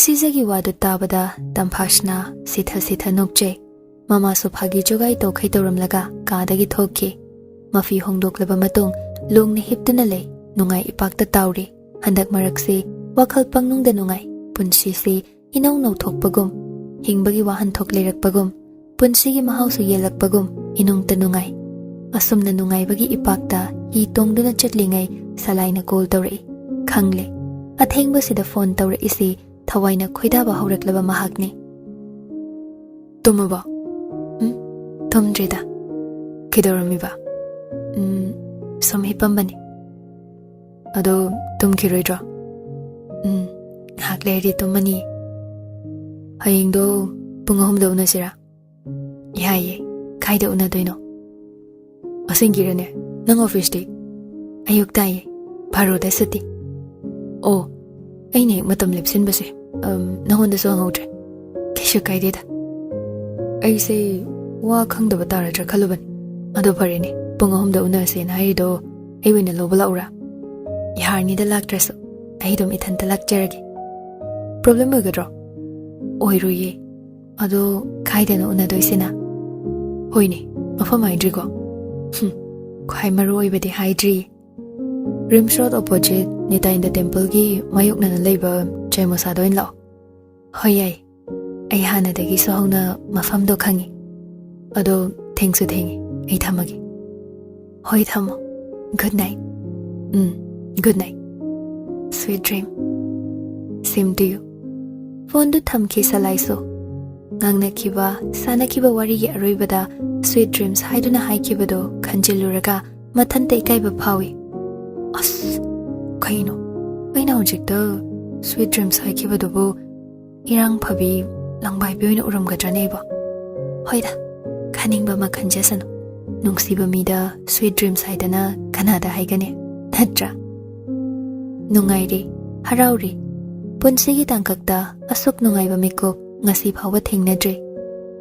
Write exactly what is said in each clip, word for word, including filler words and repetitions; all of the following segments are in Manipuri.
ꯁꯤꯖꯒꯤ ꯋꯥꯗꯨ ꯇꯥꯕꯗ ꯇꯝꯐꯥꯁꯅꯥ ꯁꯤꯊ ꯁꯤꯊ ꯅꯣꯛꯆꯩ꯫ ꯃꯃꯥꯁꯨ ꯐꯥꯒꯤ ꯖꯨꯒꯥꯏ ꯇꯧꯈꯩ ꯇꯧꯔꯝꯂꯒ ꯀꯥꯗꯒꯤ ꯊꯣꯛꯈꯤ꯫ ꯃꯐꯤ ꯍꯣꯡꯗꯣꯛꯂꯕ ꯃꯇꯨꯡ ꯂꯣꯡꯅ ꯍꯤꯞꯇꯨꯅ ꯂꯩ꯫ ꯅꯨꯡꯉꯥꯏ ꯏꯄꯥꯛꯇ ꯇꯥꯎꯔꯤ꯫ ꯍꯟꯗꯛ ꯃꯔꯛꯁꯤ ꯋꯥꯈꯜ ꯄꯪꯅꯨꯡꯗ ꯅꯨꯡꯉꯥꯏ꯫ ꯄꯨꯟꯁꯤꯁꯤ ꯏꯅꯧ ꯅꯧꯊꯣꯛꯄꯒꯨꯝ, ꯍꯤꯡꯕꯒꯤ ꯋꯥꯍꯟꯊꯣꯛ ꯂꯩꯔꯛꯄꯒꯨꯝ, ꯄꯨꯟꯁꯤꯒꯤ ꯃꯍꯥꯎꯁꯨ ꯌꯦꯜꯂꯛꯄꯒꯨꯝ ꯏꯅꯨꯡꯇ ꯅꯨꯡꯉꯥꯏ꯫ ꯑꯁꯨꯝꯅ ꯅꯨꯡꯉꯥꯏꯕꯒꯤ ꯏꯄꯥꯛꯇ ꯍꯤ ꯇꯣꯡꯗꯨꯅ ꯆꯠꯂꯤꯉꯩ ꯁꯂꯥꯏꯅ ꯀꯣꯜ ꯇꯧꯔꯛꯏ꯫ ꯈꯪꯂꯦ, ꯑꯊꯦꯡꯕꯁꯤꯗ ꯐꯣꯟ ꯇꯧꯔꯛꯏꯁꯤ ꯊꯋꯥꯏꯅ ꯈꯣꯏꯗꯥꯕ ꯍꯧꯔꯛꯂꯕ ꯃꯍꯥꯛꯅꯤ꯫ "ꯇꯨꯝꯃꯕꯣ?" "ꯎꯝ, ꯇꯨꯝꯗ꯭ꯔꯤꯗ꯫ ꯀꯩꯗꯧꯔꯝꯃꯤꯕ?" "ꯎꯝ, ꯁꯨꯝ ꯍꯤꯞꯄꯝꯕꯅꯤ꯫" "ꯑꯗꯣ ꯇꯨꯝꯈꯤꯔꯣꯏꯗ꯭ꯔꯣ?" "ꯎꯝ, ꯉꯥꯏꯍꯥꯛ ꯂꯩꯔꯗꯤ ꯇꯨꯝꯃꯅꯤ꯫" "ꯍꯌꯦꯡꯗꯣ ꯄꯨꯡ ꯑꯍꯨꯝꯗ ꯎꯅꯁꯤꯔꯥ?" "ꯌꯥꯏꯌꯦ꯫ ꯀꯥꯏꯗ ꯎꯅꯗꯣꯏꯅꯣ?" "ꯑꯁꯦꯡꯒꯤꯔꯅꯦ? ꯅꯪ ꯑꯣꯐꯤꯁꯇꯤ?" "ꯑꯌꯨꯛ ꯇꯥꯏꯌꯦ, ꯕꯥꯔꯣꯗ ꯁꯨꯇꯤ꯫" "ꯑꯣ, ꯑꯩꯅ ꯍꯦꯛ ꯃꯇꯝ ꯂꯦꯞꯁꯤꯟꯕꯁꯦ꯫ ꯑꯝ, ꯅꯉꯣꯟꯗꯁꯨ ꯍꯪꯍꯧꯗ꯭ꯔꯦ꯫" "ꯀꯩꯁꯨ ꯀꯥꯏꯗꯦꯗ꯫" "ꯑꯩꯁꯦ ꯋꯥ ꯈꯪꯗꯕ ꯇꯥꯔꯗ꯭ꯔꯥ ꯈꯜꯂꯨꯕꯅꯤ꯫ ꯑꯗꯣ ꯐꯔꯦꯅꯦ, ꯄꯨꯡ ꯑꯍꯨꯝꯗ ꯎꯅꯁꯦꯅ ꯍꯥꯏꯔꯤꯗꯣ ꯑꯩ ꯑꯣꯏꯅ ꯂꯧꯕ ꯂꯥꯛꯎꯔꯥ?" "ꯌꯥꯔꯅꯤꯗ, ꯂꯥꯛꯇ꯭ꯔꯁꯨ꯫ ꯑꯩ ꯑꯗꯨꯝ ꯏꯊꯟꯇ ꯂꯥꯛꯆꯔꯒꯦ꯫" "ꯄ꯭ꯔꯣꯕ꯭ꯂꯦꯝ ꯑꯣꯏꯒꯗ꯭ꯔꯣ?" "ꯑꯣꯏꯔꯣꯏꯌꯦ꯫ ꯑꯗꯣ ꯀꯥꯏꯗꯅꯣ ꯎꯅꯗꯣꯏꯁꯤꯅ?" "ꯍꯣꯏꯅꯦ, ꯃꯐꯝ ꯍꯥꯏꯗ꯭ꯔꯤꯀꯣ?" "ꯍꯨꯝ, ꯈ꯭ꯋꯥꯏ ꯃꯔꯨ ꯑꯣꯏꯕꯗꯤ ꯍꯥꯏꯗ꯭ꯔꯤ꯫ ꯔꯤꯝꯁ ꯔꯣꯗ ꯑꯣꯄꯣꯖꯤꯠ ꯅꯤꯇꯥꯏꯟꯗ ꯇꯦꯝꯄꯜꯒꯤ ꯃꯥꯌꯣꯛꯅꯅ ꯂꯩꯕ ꯆꯥꯏꯃꯣꯁꯥꯗ ꯑꯣꯏꯅ ꯂꯥꯛꯑꯣ꯫" "ꯍꯣꯏ, ꯌꯥꯏ꯫ ꯑꯩ ꯍꯥꯟꯅꯗꯒꯤꯁꯨ ꯍꯧꯅ ꯃꯐꯝꯗꯣ ꯈꯪꯉꯤ꯫ ꯑꯗꯣ ꯊꯦꯡꯁꯨ ꯊꯦꯡꯉꯤ, ꯑꯩ ꯊꯝꯃꯒꯦ꯫" "ꯍꯣꯏ, ꯊꯝꯃꯣ꯫ Good night꯫" "Um, good night꯫ Sweet dream꯫ Same to you꯫" ꯐꯣꯟꯗꯨ ꯊꯝꯈꯤ ꯁꯂꯥꯏꯁꯨ꯫ ꯉꯥꯡꯅꯈꯤꯕ, ꯁꯥꯟꯅꯈꯤꯕ ꯋꯥꯔꯤꯒꯤ ꯑꯔꯣꯏꯕꯗ "Sweet dreams" ꯍꯥꯏꯗꯨꯅ ꯍꯥꯏꯈꯤꯕꯗꯣ ꯈꯟꯖꯤꯜꯂꯨꯔꯒ ꯃꯊꯟꯇ ꯏꯀꯥꯏꯕ ꯐꯥꯎꯏ꯫ "ꯑꯁ, ꯀꯩꯅꯣ? ꯑꯩꯅ ꯍꯧꯖꯤꯛꯇ sweet dreams ꯍꯥꯏꯈꯤꯕꯗꯨꯕꯨ ꯏꯔꯥꯡ ꯐꯕꯤ, ꯂꯪꯕꯥꯏꯕꯤ ꯑꯣꯏꯅ ꯎꯔꯝꯒꯗ꯭ꯔꯅꯦ ꯑꯩꯕꯣ? ꯍꯣꯏꯗ, ꯈꯟꯅꯤꯡꯕ ꯑꯃ ꯈꯟꯖꯁꯅꯨ꯫ ꯅꯨꯡꯁꯤꯕ ꯃꯤꯗ sweet dreams ꯍꯥꯏꯗꯅ ꯀꯅꯥꯗ ꯍꯥꯏꯒꯅꯤ? ꯅꯠꯇ꯭ꯔꯥ?" ꯅꯨꯡꯉꯥꯏꯔꯤ, ꯍꯔꯥꯎꯔꯤ꯫ ꯄꯨꯟꯁꯤꯒꯤ ꯇꯥꯡꯀꯛꯇ ꯑꯁꯨꯛ ꯅꯨꯡꯉꯥꯏꯕ ꯃꯤꯀꯨꯞ ꯉꯁꯤ ꯐꯥꯎꯕ ꯊꯦꯡꯅꯗ꯭ꯔꯤ꯫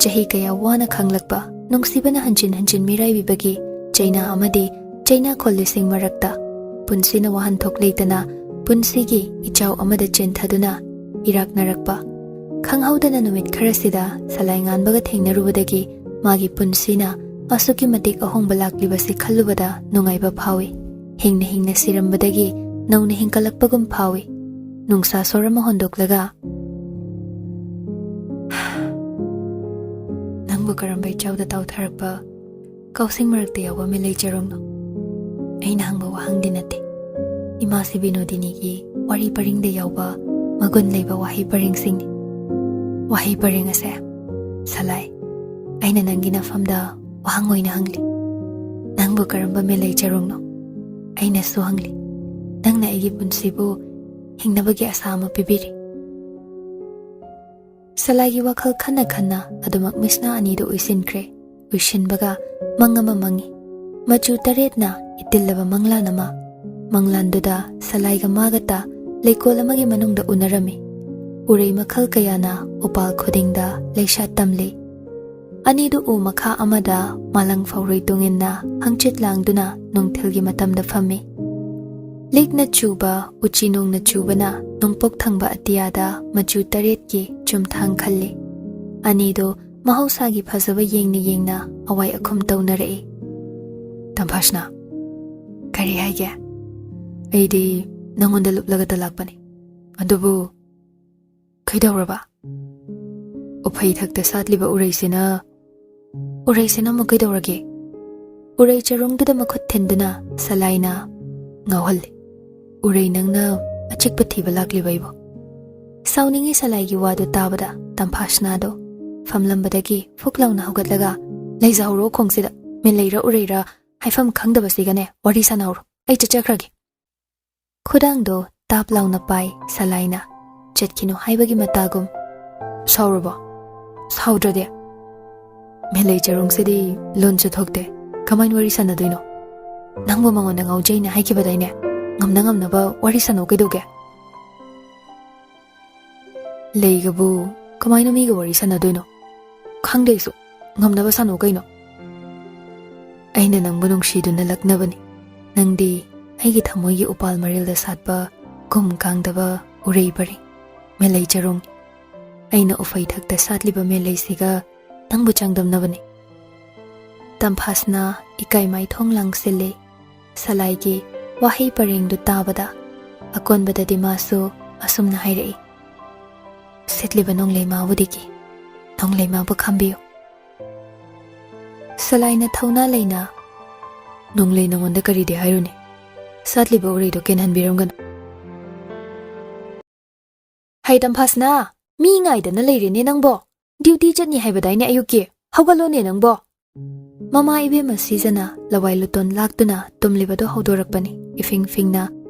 ꯆꯍꯤ ꯀꯌꯥ ꯋꯥꯅ ꯈꯪꯂꯛꯄ, ꯅꯨꯡꯁꯤꯕꯅ ꯍꯟꯖꯤꯟ ꯍꯟꯖꯤꯟ ꯃꯤꯔꯥꯏꯕꯤꯕꯒꯤ ꯆꯩꯅꯥ ꯑꯃꯗꯤ ꯆꯩꯅꯥꯈꯣꯜ ꯂꯤꯁꯤꯡ ꯃꯔꯛꯇ, ꯄꯨꯟꯁꯤꯅ ꯋꯥꯍꯟꯊꯣꯛ ꯂꯩꯇꯅ ꯄꯨꯟꯁꯤꯒꯤ ꯏꯆꯥꯎ ꯑꯃꯗ ꯆꯦꯟꯊꯗꯨꯅ, ꯏꯔꯥꯛꯅꯔꯛꯄ꯫ ꯈꯪꯍꯧꯗꯅ ꯅꯨꯃꯤꯠ ꯈꯔꯁꯤꯗ ꯁꯂꯥꯏ ꯉꯥꯟꯕꯒ ꯊꯦꯡꯅꯔꯨꯕꯗꯒꯤ ꯃꯥꯒꯤ ꯄꯨꯟꯁꯤꯅ ꯑꯁꯨꯛꯀꯤ ꯃꯇꯤꯛ ꯑꯍꯣꯡꯕ ꯂꯥꯛꯂꯤꯕꯁꯤ ꯈꯜꯂꯨꯕꯗ ꯅꯨꯡꯉꯥꯏꯕ ꯐꯥꯎꯏ꯫ ꯍꯤꯡꯅ ꯍꯤꯡꯅ ꯁꯤꯔꯝꯕꯗꯒꯤ ꯅꯧꯅ ꯍꯤꯡꯒꯠꯂꯛꯄꯒꯨꯝ ꯐꯥꯎꯏ꯫ ꯅꯨꯡꯁꯥ ꯁꯣꯔ ꯑꯃ ꯍꯣꯟꯗꯣꯛꯂꯒ, "ꯅꯪꯕꯨ ꯀꯔꯝꯕ ꯏꯆꯥꯎꯗ ꯇꯥꯎꯊꯔꯛꯄ ꯀꯥꯎꯁꯤꯡ ꯃꯔꯛꯇ ꯌꯥꯎꯕ ꯃꯤꯂꯩ ꯆꯔꯣꯡꯅꯣ?" ꯑꯩꯅ ꯍꯪꯕ ꯋꯥꯍꯪꯗꯤ ꯅꯠꯇꯦ꯫ ꯏꯃꯥꯁꯤ ꯕꯤꯅꯣꯗꯤꯅꯤꯒꯤ ꯋꯥꯔꯤ ꯄꯔꯤꯡꯗ ꯌꯥꯎꯕ ꯃꯒꯨꯟ ꯂꯩꯕ ꯋꯥꯍꯩ ꯄꯔꯤꯡꯁꯤꯡꯅꯤ꯫ ꯋꯥꯍꯩ ꯄꯔꯤꯡ ꯑꯁꯦ, ꯁꯂꯥꯏ, ꯑꯩꯅ ꯅꯪꯒꯤ ꯅꯐꯝꯗ ꯋꯥꯍꯪ ꯑꯣꯏꯅ ꯍꯪꯂꯤ꯫ ꯅꯪꯕꯨ ꯀꯔꯝꯕ ꯃꯤꯂꯩ ꯆꯔꯣꯡꯅꯣ? ꯑꯩꯅꯁꯨ ꯍꯪꯂꯤ꯫ ꯅꯪꯅ ꯑꯩꯒꯤ ꯄꯨꯟꯁꯤꯕꯨ ꯍꯤꯡꯅꯕꯒꯤ ꯑꯁꯥ ꯑꯃ ꯄꯤꯕꯤꯔꯤ꯫ ꯁꯂꯥꯏꯒꯤ ꯋꯥꯈꯜ ꯈꯟꯅ ꯈꯟꯅ ꯑꯗꯨꯃꯛ ꯃꯤꯠꯁꯅꯥ ꯑꯅꯤꯗꯨ ꯎꯏꯁꯤꯟꯈ꯭ꯔꯦ꯫ ꯎꯏꯁꯤꯟꯕꯒ ꯃꯪ ꯑꯃ ꯃꯪꯉꯤ꯫ ꯃꯆꯨ ꯇꯔꯦꯠꯅ ꯏꯇꯤꯜꯂꯕ ꯃꯪꯂꯥꯟ ꯑꯃ꯫ ꯃꯪꯂꯥꯟꯗꯨꯗ ꯁꯂꯥꯏꯒ ꯃꯥꯒꯇ ꯂꯩꯀꯣꯜ ꯑꯃꯒꯤ ꯃꯅꯨꯡꯗ ꯎꯅꯔꯝꯃꯤ꯫ ꯎꯔꯩ ꯃꯈꯜ ꯀꯌꯥꯅ ꯎꯄꯥꯜ ꯈꯨꯗꯤꯡꯗ ꯂꯩꯁꯥꯠ ꯇꯝꯂꯤ꯫ ꯑꯅꯤꯗꯨ ꯎ ꯃꯈꯥ ꯑꯃꯗ ꯃꯥꯂꯪ ꯐꯧꯔꯨꯏ ꯇꯨꯡꯏꯟꯅ ꯍꯪꯆꯤꯠ ꯂꯥꯡꯗꯨꯅ ꯅꯨꯡꯊꯤꯜꯒꯤ ꯃꯇꯝꯗ ꯐꯝꯃꯤ꯫ ꯂꯤꯛꯅ ꯆꯨꯕ ꯎꯆꯤ ꯅꯣꯡꯅ ꯆꯨꯕꯅ ꯅꯣꯡꯄꯣꯛ ꯊꯪꯕ ꯑꯇꯤꯌꯥꯗ ꯃꯆꯨ ꯇꯔꯦꯠꯀꯤ ꯆꯨꯝꯊꯥꯡ ꯈꯜꯂꯤ꯫ ꯑꯅꯤꯗꯨ ꯃꯍꯧꯁꯥꯒꯤ ꯐꯖꯕ ꯌꯦꯡꯅ ꯌꯦꯡꯅ ꯑꯋꯥꯏ ꯑꯈꯨꯝ ꯇꯧꯅꯔꯛꯏ꯫ "ꯇꯝꯐꯥꯁꯅꯥ, ꯀꯔꯤ ꯍꯥꯏꯒꯦ?" "ꯑꯩꯗꯤ ꯅꯪꯉꯣꯟꯗ ꯂꯨꯞꯂꯒꯇ ꯂꯥꯛꯄꯅꯤ꯫ ꯑꯗꯨꯕꯨ ꯀꯩꯗꯧꯔꯕ?" "ꯎꯐꯩ ꯊꯛꯇ ꯁꯥꯠꯂꯤꯕ ꯎꯔꯩꯁꯤꯅ, ꯎꯔꯩꯁꯤꯅ ꯑꯃꯨꯛ ꯀꯩꯗꯧꯔꯒꯦ?" ꯎꯔꯩ ꯆꯔꯣꯡꯗꯨꯗ ꯃꯈꯨꯠ ꯊꯤꯟꯗꯨꯅ ꯁꯂꯥꯏꯅ ꯉꯥꯎꯍꯜꯂꯤ꯫ "ꯎꯔꯩ ꯅꯪꯅ ꯑꯆꯤꯛꯄ ꯊꯤꯕ ꯂꯥꯛꯂꯤꯕ ꯑꯩꯕꯨ?" ꯁꯥꯎꯅꯤꯡꯉꯤ ꯁꯂꯥꯏꯒꯤ ꯋꯥꯗꯨ ꯇꯥꯕꯗ ꯇꯝꯐꯥꯁꯅꯥꯗꯣ ꯐꯝꯂꯝꯕꯗꯒꯤ ꯐꯨꯛ ꯂꯥꯎꯅ ꯍꯧꯒꯠꯂꯒ, "ꯂꯩꯖꯍꯧꯔꯣ ꯈꯣꯡꯁꯤꯗ, ꯃꯤꯂꯩꯔ ꯎꯔꯩꯔ ꯍꯥꯏꯐꯝ ꯈꯪꯗꯕꯁꯤꯒꯅꯦ ꯋꯥꯔꯤ ꯁꯥꯟꯅꯍꯧꯔꯣ, ꯑꯩ ꯆꯠꯆꯈ꯭ꯔꯒꯦ꯫" ꯈꯨꯗꯥꯡꯗꯣ ꯇꯥꯞ ꯂꯥꯎꯅ ꯄꯥꯏ ꯁꯂꯥꯏꯅ꯫ ꯆꯠꯈꯤꯅꯨ ꯍꯥꯏꯕꯒꯤ ꯃꯇꯥꯒꯨꯝ꯫ "ꯁꯥꯎꯔꯕꯣ? ꯁꯥꯎꯗ꯭ꯔꯗꯤ?" "ꯃꯤꯂꯩ ꯆꯔꯣꯡꯁꯤꯗꯤ ꯂꯣꯟꯁꯨ ꯊꯣꯛꯇꯦ, ꯀꯃꯥꯏꯅ ꯋꯥꯔꯤ ꯁꯥꯟꯅꯗꯣꯏꯅꯣ? ꯅꯪꯕꯨ ꯃꯉꯣꯟꯗ ꯉꯥꯎꯖꯩꯅ ꯍꯥꯏꯈꯤꯕꯗꯥꯏꯅꯦ? ꯉꯝꯅ ꯉꯝꯅꯕ ꯋꯥꯔꯤ ꯁꯥꯟꯅꯧ ꯀꯩꯗꯧꯒꯦ?" "ꯂꯩꯒꯕꯨ ꯀꯃꯥꯏꯅ ꯃꯤꯒ ꯋꯥꯔꯤ ꯁꯥꯟꯅꯗꯣꯏꯅꯣ? ꯈꯪꯗꯦ ꯑꯩꯁꯨ, ꯉꯝꯅꯕ ꯁꯥꯟꯅꯧ ꯀꯩꯅꯣ꯫" "ꯑꯩꯅ ꯅꯪꯕꯨ ꯅꯨꯡꯁꯤꯗꯨꯅ ꯂꯛꯅꯕꯅꯤ꯫ ꯅꯪꯗꯤ ꯑꯩꯒꯤ ꯊꯃꯣꯏꯒꯤ ꯎꯄꯥꯜ ꯃꯔꯤꯜꯗ ꯁꯥꯠꯄ ꯀꯨꯝ ꯀꯥꯡꯗꯕ ꯎꯔꯩ ꯄꯔꯤꯡ꯫ ꯃꯦꯂꯩ ꯆꯔꯣꯡ꯫ ꯑꯩꯅ ꯎꯐꯩ ꯊꯛꯇ ꯁꯥꯠꯂꯤꯕ ꯃꯦꯂꯩꯁꯤꯒ ꯅꯪꯕꯨ ꯆꯥꯡꯗꯝꯅꯕꯅꯤ꯫ ꯇꯝꯐꯥꯁꯅ ꯏꯀꯥꯏ ꯃꯥꯏꯊꯣꯡ ꯂꯥꯡꯁꯤꯜꯂꯦ꯫ ꯁꯂꯥꯏꯒꯤ ꯋꯥꯍꯩ ꯄꯔꯦꯡꯗꯨ ꯇꯥꯕꯗ ꯑꯀꯣꯟꯕꯗꯗꯤ ꯃꯥꯁꯨ ꯑꯁꯨꯝꯅ ꯍꯥꯏꯔꯛꯏ, "ꯁꯤꯠꯂꯤꯕ ꯅꯣꯡꯂꯩ ꯃꯥꯕꯨꯗꯒꯤ ꯅꯣꯡꯂꯩ ꯃꯥꯕꯨ ꯈꯥꯝꯕꯤꯌꯨ"꯫ ꯁꯂꯥꯏꯅ ꯊꯧꯅꯥ ꯂꯩꯅ, "ꯅꯣꯡꯂꯩ ꯅꯉꯣꯟꯗ ꯀꯔꯤꯗꯤ ꯍꯥꯏꯔꯨꯅꯤ? ꯁꯥꯠꯂꯤꯕ ꯎꯔꯩꯗꯣ ꯀꯦꯟꯍꯟꯕꯤꯔꯝꯒꯅꯨ"꯫ "ꯍꯩ ꯇꯝꯐꯥꯁꯅꯥ, ꯃꯤ ꯉꯥꯏꯗꯅ ꯂꯩꯔꯦꯅꯦ ꯅꯪꯕꯣ꯫ ꯗ꯭ꯌꯨꯇꯤ ꯆꯠꯅꯤ ꯍꯥꯏꯕꯗꯥꯏꯅꯦ ꯑꯌꯨꯛꯀꯤ? ꯍꯧꯒꯠꯂꯣꯅꯦ ꯅꯪꯕꯣ"꯫ ꯃꯃꯥ ꯏꯕꯦꯝꯃ ꯁꯤꯖꯅ ꯂꯋꯥꯏ ꯂꯨꯇꯣꯟ ꯂꯥꯛꯇꯨꯅ ꯇꯨꯝꯂꯤꯕꯗꯨ ꯍꯧꯗꯣꯔꯛꯄꯅꯤ꯫ ꯏꯐꯤꯡ ꯐꯤꯡꯅ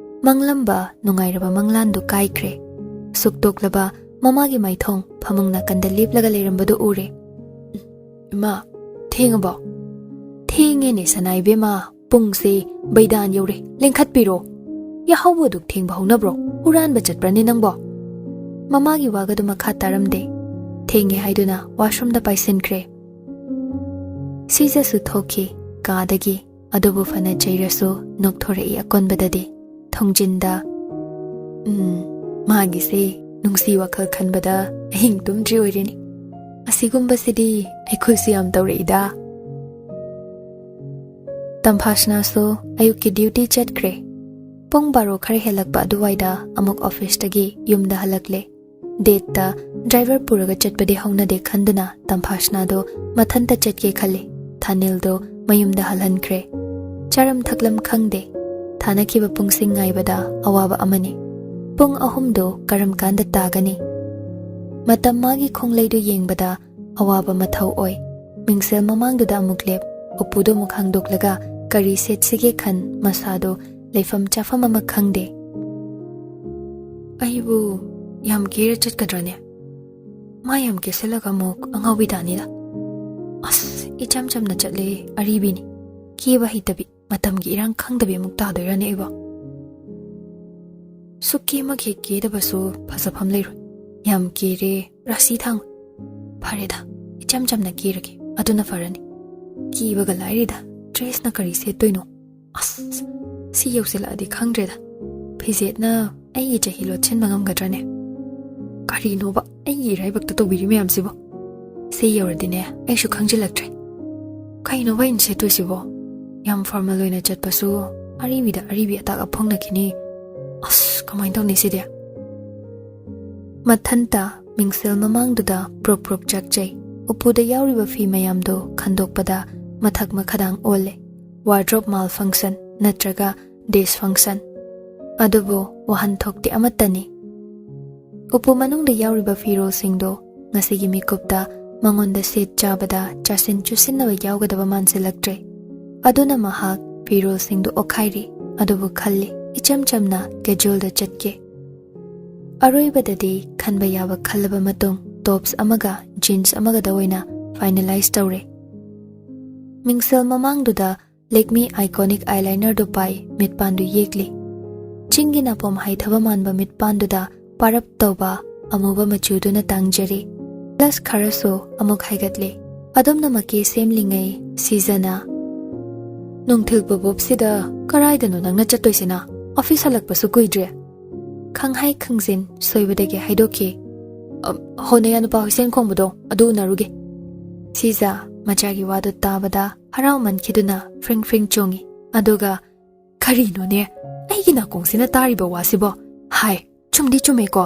ꯃꯪꯂꯝꯕ ꯅꯨꯡꯉꯥꯏꯔꯕ ꯃꯪꯂꯥꯟꯗꯨ ꯀꯥꯏꯈ꯭ꯔꯦ꯫ ꯁꯨꯛꯇꯣꯛꯂꯕ ꯃꯃꯥꯒꯤ ꯃꯥꯏꯊꯣꯡ ꯐꯃꯨꯡ ꯅꯥꯀꯟꯗ ꯂꯦꯞꯂꯒ ꯂꯩꯔꯝꯕꯗꯨ ꯎꯔꯦ꯫ "ꯏꯃꯥ, ꯊꯦꯡꯉꯕꯣ?" "ꯊꯦꯡꯉꯦꯅꯦ ꯁꯅꯥ ꯏꯕꯦꯝꯃ, ꯄꯨꯡꯁꯦ ꯕꯩꯗꯥꯟ ꯌꯧꯔꯦ, ꯂꯦꯡꯈꯠꯄꯤꯔꯣ꯫ ꯌꯥꯍꯧꯕ ꯑꯗꯨꯛ ꯊꯦꯡꯕ ꯍꯧꯅꯕ꯭ꯔꯣ? ꯍꯨꯔꯥꯟꯕ ꯆꯠꯄ꯭ꯔꯅꯦ ꯅꯪꯕꯣ?" ꯃꯃꯥꯒꯤ ꯋꯥꯒꯗꯨ ꯃꯈꯥ ꯇꯥꯔꯝꯗꯦ꯫ ꯊꯦꯡꯉꯦ ꯍꯥꯏꯗꯨꯅ ꯋꯥꯁꯔꯨꯝꯗ ꯄꯥꯏꯁꯤꯟꯈ꯭ꯔꯦ꯫ ꯁꯤꯖꯁꯨ ꯊꯣꯛꯈꯤ ꯀꯥꯗꯒꯤ꯫ ꯑꯗꯨꯕꯨ ꯐꯅ ꯆꯩꯔꯁꯨ ꯅꯣꯛꯊꯣꯔꯛꯏ ꯑꯀꯣꯟꯕꯗꯗꯤ꯫ ꯊꯣꯡꯖꯤꯟꯗ, "ꯎꯝ, ꯃꯥꯒꯤꯁꯦ ꯅꯨꯡꯁꯤ ꯋꯥꯈꯜ ꯈꯟꯕꯗ ꯑꯍꯤꯡ ꯇꯨꯝꯗ꯭ꯔꯤ ꯑꯣꯏꯔꯦꯅꯦ꯫ ꯑꯁꯤꯒꯨꯝꯕꯁꯤꯗꯤ ꯑꯩꯈꯣꯏꯁꯨ ꯌꯥꯝ ꯇꯧꯔꯛꯏꯗ"꯫ ꯇꯝꯐꯥꯁꯅꯥꯁꯨ ꯑꯌꯨꯛꯀꯤ ꯗ꯭ꯌꯨꯇꯤ ꯆꯠꯈ꯭ꯔꯦ꯫ ꯄꯨꯡ ꯕꯥꯔꯣ ꯈꯔ ꯍꯦꯜꯂꯛꯄ ꯑꯗꯨꯋꯥꯏꯗ ꯑꯃꯨꯛ ꯑꯣꯐꯤꯁꯇꯒꯤ ꯌꯨꯝꯗ ꯍꯜꯂꯛꯂꯦ꯫ ꯗꯦꯠꯇ ꯗ꯭ꯔꯥꯏꯚꯔ ꯄꯨꯔꯒ ꯆꯠꯄꯗꯤ ꯍꯧꯅꯗꯦ ꯈꯟꯗꯨꯅ ꯇꯝꯐꯥꯁꯅꯥꯗꯣ ꯃꯊꯟꯇ ꯆꯠꯀꯦ ꯈꯜꯂꯤ꯫ ꯊꯥꯅꯤꯜꯗꯣ ꯃꯌꯨꯝꯗ ꯍꯜꯍꯟꯈ꯭ꯔꯦ꯫ ꯆꯥꯔꯝ ꯊꯛꯂꯝ ꯈꯪꯗꯦ꯫ ꯊꯥꯅꯈꯤꯕ ꯄꯨꯡꯁꯤꯡ ꯉꯥꯏꯕꯗ ꯑꯋꯥꯕ ꯑꯃꯅꯤ꯫ ꯄꯨꯡ ꯑꯍꯨꯝꯗꯣ ꯀꯔꯝ ꯀꯥꯟꯗ ꯇꯥꯒꯅꯤ? ꯃꯇꯝ ꯃꯥꯒꯤ ꯈꯣꯡꯂꯩꯗꯨ ꯌꯦꯡꯕꯗ ꯑꯋꯥꯕ ꯃꯊꯧ ꯑꯣꯏ꯫ ꯃꯤꯡꯁꯦꯜ ꯃꯃꯥꯡꯗꯨꯗ ꯑꯃꯨꯛ ꯂꯦꯞ, ꯎꯄꯨꯗꯨ ꯑꯃꯨꯛ ꯍꯥꯡꯗꯣꯛꯂꯒ ꯀꯔꯤ ꯁꯦꯠꯁꯤꯒꯦ ꯈꯟ ꯃꯁꯥꯗꯣ ꯂꯩꯐꯝ ꯆꯥꯐꯝ ꯑꯃ ꯈꯪꯗꯦ꯫ "ꯑꯩꯕꯨ ꯌꯥꯝ ꯀꯦꯔ ꯆꯠꯀꯗ꯭ꯔꯅꯦ? ꯃꯥ ꯌꯥꯝ ꯀꯦꯁꯤꯜꯂꯒ ꯑꯃꯨꯛ ꯑꯉꯥꯎꯕꯤ ꯇꯥꯅꯤꯗ꯫ ꯑꯁ, ꯏꯆꯝ ꯆꯝꯅ ꯆꯠꯂꯦ, ꯑꯔꯤꯕꯤꯅꯤ꯫ ꯀꯦꯕ ꯍꯩꯇꯕꯤ, ꯃꯇꯝꯒꯤ ꯏꯔꯥꯡ ꯈꯪꯗꯕꯤ ꯑꯃꯨꯛ ꯇꯥꯗꯣꯏꯔꯅꯦ ꯑꯩꯕꯣ? ꯁꯨꯛꯀꯦ ꯃꯛ ꯍꯦꯛ ꯀꯦꯗꯕꯁꯨ ꯐꯖꯐꯝ ꯂꯩꯔꯣꯏ꯫ ꯌꯥꯝ ꯀꯦꯔꯦ, ꯔꯥꯁꯤ ꯊꯥꯡ꯫ ꯐꯔꯦꯗ, ꯏꯆꯝ ꯆꯝꯅ ꯀꯦꯔꯒꯦ, ꯑꯗꯨꯅ ꯐꯔꯅꯤ꯫ ꯀꯦꯕꯒ ꯂꯥꯏꯔꯤꯗ, ꯗ꯭ꯔꯦꯁꯅ ꯀꯔꯤ ꯁꯦꯠꯇꯣꯏꯅꯣ? ꯑꯁ, ꯁꯤ ꯌꯧꯁꯤꯜꯂꯛꯑꯗꯤ ꯈꯪꯗ꯭ꯔꯦꯗ꯫ ꯐꯤꯖꯦꯠꯅ ꯑꯩꯒꯤ ꯆꯍꯤ ꯂꯣꯠꯁꯤꯟꯕ ꯉꯝꯒꯗ꯭ꯔꯅꯦ?" ꯀꯔꯤꯅꯣꯕ ꯑꯩꯒꯤ ꯏꯔꯥꯏꯕꯛꯇ ꯇꯧꯕꯤꯔꯤ ꯃꯌꯥꯝꯁꯤꯕꯣ? ꯁꯤ ꯌꯧꯔꯗꯤꯅꯦ ꯑꯩꯁꯨ ꯈꯪꯖꯤꯜꯂꯛꯇ꯭ꯔꯦ꯫ ꯀꯩꯅꯣꯕ ꯑꯩꯅ ꯁꯦꯠꯇꯣꯏꯁꯤꯕꯣ? ꯌꯥꯝ ꯐꯣꯔꯃꯦꯜ ꯑꯣꯏꯅ ꯆꯠꯄꯁꯨ ꯑꯔꯤꯕꯤꯗ ꯑꯔꯤꯕꯤ ꯑꯇꯥꯛ ꯑꯐꯣꯡꯅꯈꯤꯅꯤ꯫ ꯑꯁ, ꯀꯃꯥꯏꯅ ꯇꯧꯅꯤ ꯁꯤꯗꯤ? ꯃꯊꯟꯇ ꯃꯤꯡꯁꯦꯜ ꯃꯃꯥꯡꯗꯨꯗ ꯄ꯭ꯔꯣꯞ ꯄ꯭ꯔꯣꯞ ꯆꯥꯛꯆꯩ꯫ ꯎꯄꯨꯗ ꯌꯥꯎꯔꯤꯕ ꯐꯤ ꯃꯌꯥꯝꯗꯨ ꯈꯟꯗꯣꯛꯄꯗ ꯃꯊꯛ ꯃꯈꯥꯗꯥꯡ ꯑꯣꯜꯂꯦ꯫ ꯋꯥꯔꯗ꯭ꯔꯣꯞ ꯃꯥꯜ ꯐꯪꯁꯟ ꯅꯠꯇ꯭ꯔꯒ ꯗꯤꯁ ꯐꯪꯁꯟ꯫ ꯑꯗꯨꯕꯨ ꯋꯥꯍꯟꯊꯣꯛꯇꯤ ꯑꯃꯠꯇꯅꯤ꯫ ꯎꯄꯨ ꯃꯅꯨꯡꯗ ꯌꯥꯎꯔꯤꯕ ꯐꯤꯔꯣꯜꯁꯤꯡꯗꯣ ꯉꯁꯤꯒꯤ ꯃꯤꯀꯨꯞꯇ ꯃꯉꯣꯟꯗ ꯁꯦꯠ ꯆꯥꯕꯗ ꯆꯥꯁꯤꯟ ꯆꯨꯁꯤꯟꯅꯕ ꯌꯥꯎꯒꯗꯕ ꯃꯥꯟꯁꯤꯜꯂꯛꯇ꯭ꯔꯦ꯫ ꯑꯗꯨꯅ ꯃꯍꯥꯛ ꯐꯤꯔꯣꯜꯁꯤꯡꯗꯨ ꯑꯣꯠꯈꯥꯏꯔꯤ, ꯑꯗꯨꯕꯨ ꯈꯜꯂꯤ, ꯏꯆꯝ ꯆꯝꯅ ꯀꯦꯖꯨꯋꯦꯜꯗ ꯆꯠꯀꯦ꯫ ꯑꯔꯣꯏꯕꯗꯗꯤ ꯈꯟꯕ ꯌꯥꯕ ꯈꯜꯂꯕ ꯃꯇꯨꯡ ꯇꯣꯞꯁ ꯑꯃꯒ ꯖꯤꯟꯁ ꯑꯃꯒꯗ ꯑꯣꯏꯅ ꯐꯥꯏꯅꯦꯂꯥꯏꯁ ꯇꯧꯔꯦ꯫ ꯃꯤꯡꯁꯦꯜ ꯃꯃꯥꯡꯗꯨꯗ ꯂꯦꯛꯃꯤ ꯑꯥꯏꯀꯣꯅꯤꯛ ꯑꯥꯏꯂꯥꯏꯅꯔꯗꯨ ꯄꯥꯏ, ꯃꯤꯠꯄꯥꯟꯗꯨ ꯌꯦꯛꯂꯤ꯫ ꯆꯤꯡꯒꯤ ꯅꯥꯄꯣꯝ ꯍꯥꯏꯊꯕ ꯃꯥꯟꯕ ꯃꯤꯠꯄꯥꯟꯗꯨꯗ ꯄꯥꯔꯞ ꯇꯧꯕ ꯑꯃꯨꯕ ꯃꯆꯨꯗꯨꯅ ꯇꯥꯡꯖꯔꯤ꯫ ꯄ꯭ꯂꯁ ꯈꯔꯁꯨ ꯑꯃꯨꯛ ꯍꯥꯏꯒꯠꯂꯤ꯫ ꯑꯗꯨꯝꯅ ꯃꯀꯦ ꯁꯦꯝꯂꯤꯉꯩ ꯁꯤꯖꯅ, "ꯅꯨꯡꯊꯤꯜ ꯕꯣꯕꯣꯞꯁꯤꯗ ꯀꯔꯥꯏꯗꯅꯣ ꯅꯪꯅ ꯆꯠꯇꯣꯏꯁꯤꯅ? ꯑꯣꯐꯤꯁ ꯍꯜꯂꯛꯄꯁꯨ ꯀꯨꯏꯗ꯭ꯔꯦ꯫" ꯈꯪꯍꯥꯏ ꯈꯪꯖꯤꯟ ꯁꯣꯏꯕꯗꯒꯤ ꯍꯥꯏꯗꯣꯛꯈꯤ, "ꯑ, ꯍꯣ, ꯅꯌꯥ ꯅꯨꯄꯥ ꯍꯣꯏ ꯁꯦꯟ ꯈꯣꯡꯕꯗꯣ ꯑꯗꯨ ꯎꯅꯔꯨꯒꯦ꯫" ꯁꯤꯖ ꯃꯆꯥꯒꯤ ꯋꯥꯗꯨ ꯇꯥꯕꯗ ꯍꯔꯥꯎꯃꯟꯈꯤꯗꯨꯅ ꯐ꯭ꯔꯤꯡ ꯐ꯭ꯔꯤꯡ ꯆꯣꯡꯉꯤ꯫ ꯑꯗꯨꯒ, "ꯀꯔꯤꯅꯣꯅꯦ ꯑꯩꯒꯤ ꯅꯥꯀꯣꯡꯁꯤꯅ ꯇꯥꯔꯤꯕ ꯋꯥꯁꯤꯕꯣ? ꯍꯥꯏ, ꯆꯨꯝꯗꯤ ꯆꯨꯝꯃꯦꯀꯣ?"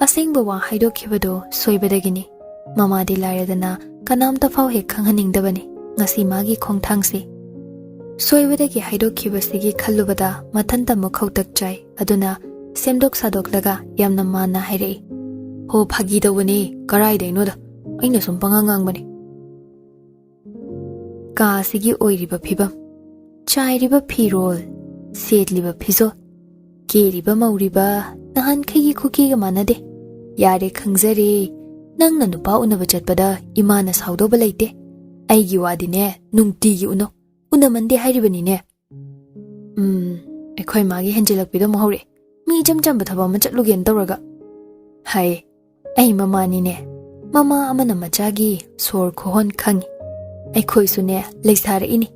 ꯑꯁꯦꯡꯕ ꯋꯥ ꯍꯥꯏꯗꯣꯛꯈꯤꯕꯗꯨ ꯁꯣꯏꯕꯗꯒꯤꯅꯤ꯫ ꯃꯃꯥꯗꯤ ꯂꯥꯏꯔꯗꯅ ꯀꯅꯥꯝꯇ ꯐꯥꯎ ꯍꯦꯛ ꯈꯪꯍꯟꯅꯤꯡꯗꯕꯅꯤ ꯉꯁꯤ ꯃꯥꯒꯤ ꯈꯣꯡꯊꯥꯡꯁꯤ꯫ ꯁꯣꯏꯕꯗꯒꯤ ꯍꯥꯏꯗꯣꯛꯈꯤꯕꯁꯤꯒꯤ ꯈꯜꯂꯨꯕꯗ ꯃꯊꯟꯇ ꯃꯨꯛ ꯈꯧꯇꯛ ꯆꯥꯏ꯫ ꯑꯗꯨꯅ ꯁꯦꯝꯗꯣꯛ ꯁꯥꯗꯣꯛꯂꯒ ꯌꯥꯝꯅ ꯃꯥꯟꯅ ꯍꯥꯏꯔꯛꯏ, "ꯍꯣ, ꯐꯥꯒꯤ ꯇꯧꯕꯅꯤ, ꯀꯔꯥꯏꯗꯩꯅꯣꯗ, ꯑꯩꯅ ꯁꯨꯝ ꯄꯉꯥꯡ ꯉꯥꯡꯕꯅꯤ꯫" ꯀꯥ ꯑꯁꯤꯒꯤ ꯑꯣꯏꯔꯤꯕ ꯐꯤꯕꯝ, ꯆꯥꯏꯔꯤꯕ ꯐꯤꯔꯣꯜ, ꯁꯦꯠꯂꯤꯕ ꯐꯤꯖꯣꯜ, ꯀꯦꯔꯤꯕ ꯃꯧꯔꯤꯕ ꯅꯍꯥꯟꯈꯩꯒꯤ ꯈꯨꯀꯦꯒ ꯃꯥꯟꯅꯗꯦ꯫ ꯌꯥꯔꯦ, ꯈꯪꯖꯔꯦ꯫ ꯅꯪꯅ ꯅꯨꯄꯥ ꯎꯅꯕ ꯆꯠꯄꯗ ꯏꯃꯥꯅ ꯁꯥꯎꯗꯧꯕ ꯂꯩꯇꯦ꯫ ꯑꯩꯒꯤ ꯋꯥꯗꯤꯅꯦ, ꯅꯨꯡꯇꯤꯒꯤ ꯎꯅꯧ꯫ ꯎꯅꯃꯟꯗꯦ ꯍꯥꯏꯔꯤꯕꯅꯤꯅꯦ꯫ ꯎꯝ, ꯑꯩꯈꯣꯏ ꯃꯥꯒꯤ ꯍꯦꯟꯖꯤꯜꯂꯛꯄꯤꯗꯣ ꯑꯃꯨꯛ ꯍꯧꯔꯛꯑꯦ꯫ ꯃꯤ ꯏꯆꯝ ꯆꯝꯕ ꯊꯕꯛ ꯑꯃ ꯆꯠꯂꯨꯒꯦꯅ ꯇꯧꯔꯒ꯫ ꯍꯥꯏ, ꯑꯩ ꯃꯃꯥꯅꯤꯅꯦ꯫ ꯃꯃꯥ ꯑꯃꯅ ꯃꯆꯥꯒꯤ ꯁꯣꯔ ꯈꯨꯍꯣꯟ ꯈꯪꯉꯤ꯫ ꯑꯩꯈꯣꯏꯁꯨꯅꯦ, ꯂꯩꯁꯥꯔꯛꯏꯅꯤ꯫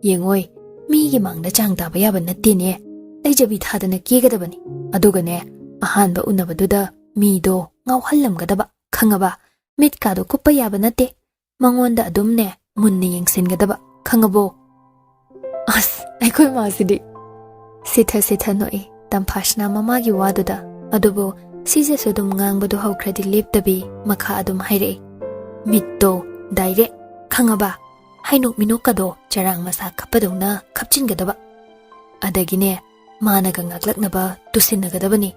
ꯌꯦꯡꯉꯣꯏ, ꯃꯤꯒꯤ ꯃꯥꯡꯗ ꯆꯥꯡ ꯇꯥꯕ ꯌꯥꯕ ꯅꯠꯇꯦꯅꯦ꯫ ꯂꯩꯖꯕꯤ ꯊꯥꯗꯅ ꯀꯦꯒꯗꯕꯅꯤ꯫ ꯑꯗꯨꯒꯅꯦ, ꯑꯍꯥꯟꯕ ꯎꯅꯕꯗꯨꯗ ꯃꯤꯗꯣ ꯉꯥꯎꯍꯜꯂꯝꯒꯗꯕ, ꯈꯪꯉꯕ? ꯃꯤꯠꯀꯥꯗꯣ ꯀꯨꯞꯄ ꯌꯥꯕ ꯅꯠꯇꯦ꯫ ꯃꯉꯣꯟꯗ ꯑꯗꯨꯝꯅꯦ ꯃꯨꯟꯅ ꯌꯦꯡꯁꯤꯟꯒꯗꯕ, ꯈꯪꯉꯕꯣ? ꯑꯁ, ꯑꯩꯈꯣꯏ ꯃꯥꯁꯤꯗꯤ꯫ ꯁꯤꯊ ꯁꯤꯊ ꯅꯣꯛꯏ ꯇꯝꯐꯥꯁꯅꯥ ꯃꯃꯥꯒꯤ ꯋꯥꯗꯨꯗ꯫ ꯑꯗꯨꯕꯨ ꯁꯤꯖꯁꯨ ꯑꯗꯨꯝ ꯉꯥꯡꯕꯗꯨ ꯍꯧꯈ꯭ꯔꯗꯤ ꯂꯦꯞꯇꯕꯤ ꯃꯈꯥ ꯑꯗꯨꯝ ꯍꯥꯏꯔꯛꯏ꯫ ꯃꯤꯠꯇꯣ ꯗꯥꯏꯔꯦꯛ, ꯈꯪꯉꯕ? ꯍꯩꯅꯣꯛ ꯃꯤꯅꯣꯛꯀꯗꯣ ꯆꯔꯥꯡ ꯃꯁꯥ ꯈꯞꯄꯗꯧꯅ ꯈꯞꯆꯤꯟꯒꯗꯕ꯫ ꯑꯗꯒꯤꯅꯦ, ꯃꯥꯅꯒ ꯉꯥꯛꯂꯛꯅꯕ ꯇꯨꯁꯤꯟꯅꯒꯗꯕꯅꯤ꯫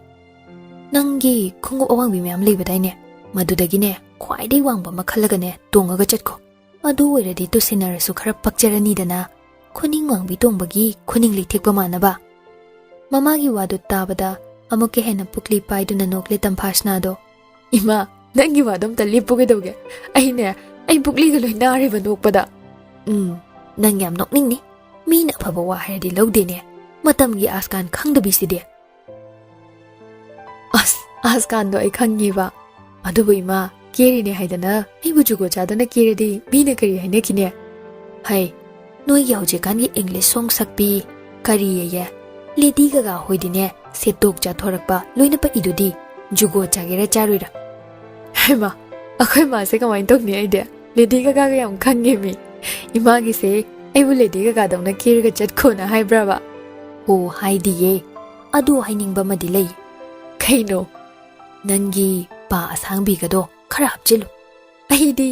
ꯅꯪꯒꯤ ꯈꯣꯡꯎꯞ ꯑꯋꯥꯡꯕꯤ ꯃꯌꯥꯝ ꯂꯩꯕꯗꯥꯏꯅꯦ? ꯃꯗꯨꯗꯒꯤꯅꯦ, ꯈ꯭ꯋꯥꯏꯗꯩ ꯋꯥꯡꯕ ꯑꯃ ꯈꯜꯂꯒꯅꯦ ꯇꯣꯡꯉꯒ ꯆꯠꯈꯣ꯫ ꯑꯗꯨ ꯑꯣꯏꯔꯗꯤ ꯇꯨꯁꯤꯟꯅꯔꯁꯨ ꯈꯔ ꯄꯛꯆꯔꯅꯤꯗꯅ꯫ ꯈꯨꯅꯤꯡ ꯋꯥꯡꯕꯤ ꯇꯣꯡꯕꯒꯤ ꯈꯨꯅꯤꯡ ꯂꯩꯊꯦꯛꯄ ꯃꯥꯟꯅꯕ꯫ ꯃꯃꯥꯒꯤ ꯋꯥꯗꯨ ꯇꯥꯕꯗ ꯑꯃꯨꯛꯀ ꯍꯦꯟꯅ ꯄꯨꯛꯂꯤ ꯄꯥꯏꯗꯨꯅ ꯅꯣꯛꯂꯦ ꯇꯝꯐꯥꯁꯅꯥꯗꯣ꯫ "ꯏꯃꯥ, ꯅꯪꯒꯤ ꯋꯥꯗꯣ ꯑꯝꯇ ꯂꯦꯞꯄꯨ ꯀꯩꯗꯧꯒꯦ? ꯑꯩꯅꯦ, ꯑꯩ ꯄꯨꯛꯂꯤꯒ ꯂꯣꯏ ꯅꯥꯔꯦꯕ ꯅꯣꯛꯄꯗ꯫" "ꯎꯝ, ꯅꯪ ꯌꯥꯝ ꯅꯣꯛꯅꯤꯡꯅꯤ꯫ ꯃꯤꯅ ꯑꯐꯕ ꯋꯥ ꯍꯥꯏꯔꯗꯤ ꯂꯧꯗꯦꯅꯦ꯫ ꯃꯇꯝꯒꯤ ꯑꯥꯁꯀꯥꯟ ꯈꯪꯗꯕꯤꯁꯤꯗꯤ꯫" "ꯑꯁ, ꯑꯥꯁꯀꯥꯟꯗꯣ ꯑꯩ ꯈꯪꯉꯦꯕ꯫ ꯑꯗꯨꯕꯨ ꯏꯃꯥ, ꯀꯦꯔꯤꯅꯦ ꯍꯥꯏꯗꯅ ꯑꯩꯕꯨ ꯖꯨꯒꯣꯠ ꯆꯥꯗꯅ ꯀꯦꯔꯗꯤ ꯃꯤꯅ ꯀꯔꯤ ꯍꯥꯏꯅꯈꯤꯅꯤ? ꯍꯩ, ꯅꯣꯏꯒꯤ ꯍꯧꯖꯤꯛꯀꯥꯟꯒꯤ ꯏꯪꯂꯤꯁ ꯁꯣꯡ ꯁꯛꯄꯤ ꯀꯔꯤ ꯑꯌꯦ? ꯂꯦꯗꯤ ꯒꯒꯥ ꯍꯣꯏꯗꯤꯅꯦ, ꯁꯦꯠꯇꯣꯛ ꯆꯥꯊꯣꯔꯛꯄ ꯂꯣꯏꯅ ꯄꯛꯏꯗꯨꯗꯤ꯫ ꯖꯨꯒꯣꯠ ꯆꯥꯒꯦꯔꯥ ꯆꯥꯔꯣꯏꯔꯥ?" ꯍꯩꯃꯥ, ꯑꯩꯈꯣꯏ ꯃꯥꯁꯦ ꯀꯃꯥꯏꯅ ꯇꯧꯅꯤ ꯑꯩꯗꯤ? ꯂꯦꯗꯤ ꯒꯒꯥꯒ ꯌꯥꯝ ꯈꯪꯉꯦ ꯃꯤ꯫ ꯏꯃꯥꯒꯤꯁꯦ ꯑꯩꯕꯨ ꯂꯦꯗꯤ ꯒꯒꯥꯗꯧꯅ ꯀꯦꯔꯒ ꯆꯠꯈꯣꯅ ꯍꯥꯏꯕ꯭ꯔꯕ? "ꯑꯣ, ꯍꯥꯏꯗꯤꯌꯦ꯫ ꯑꯗꯨ ꯍꯥꯏꯅꯤꯡꯕ ꯑꯃꯗꯤ ꯂꯩ꯫" "ꯀꯩꯅꯣ?" "ꯅꯪꯒꯤ ꯄꯥ ꯑꯁꯥꯡꯕꯤꯒꯗꯣ ꯈꯔ ꯍꯥꯞꯆꯤꯜꯂꯨ꯫" "ꯑꯩꯗꯤ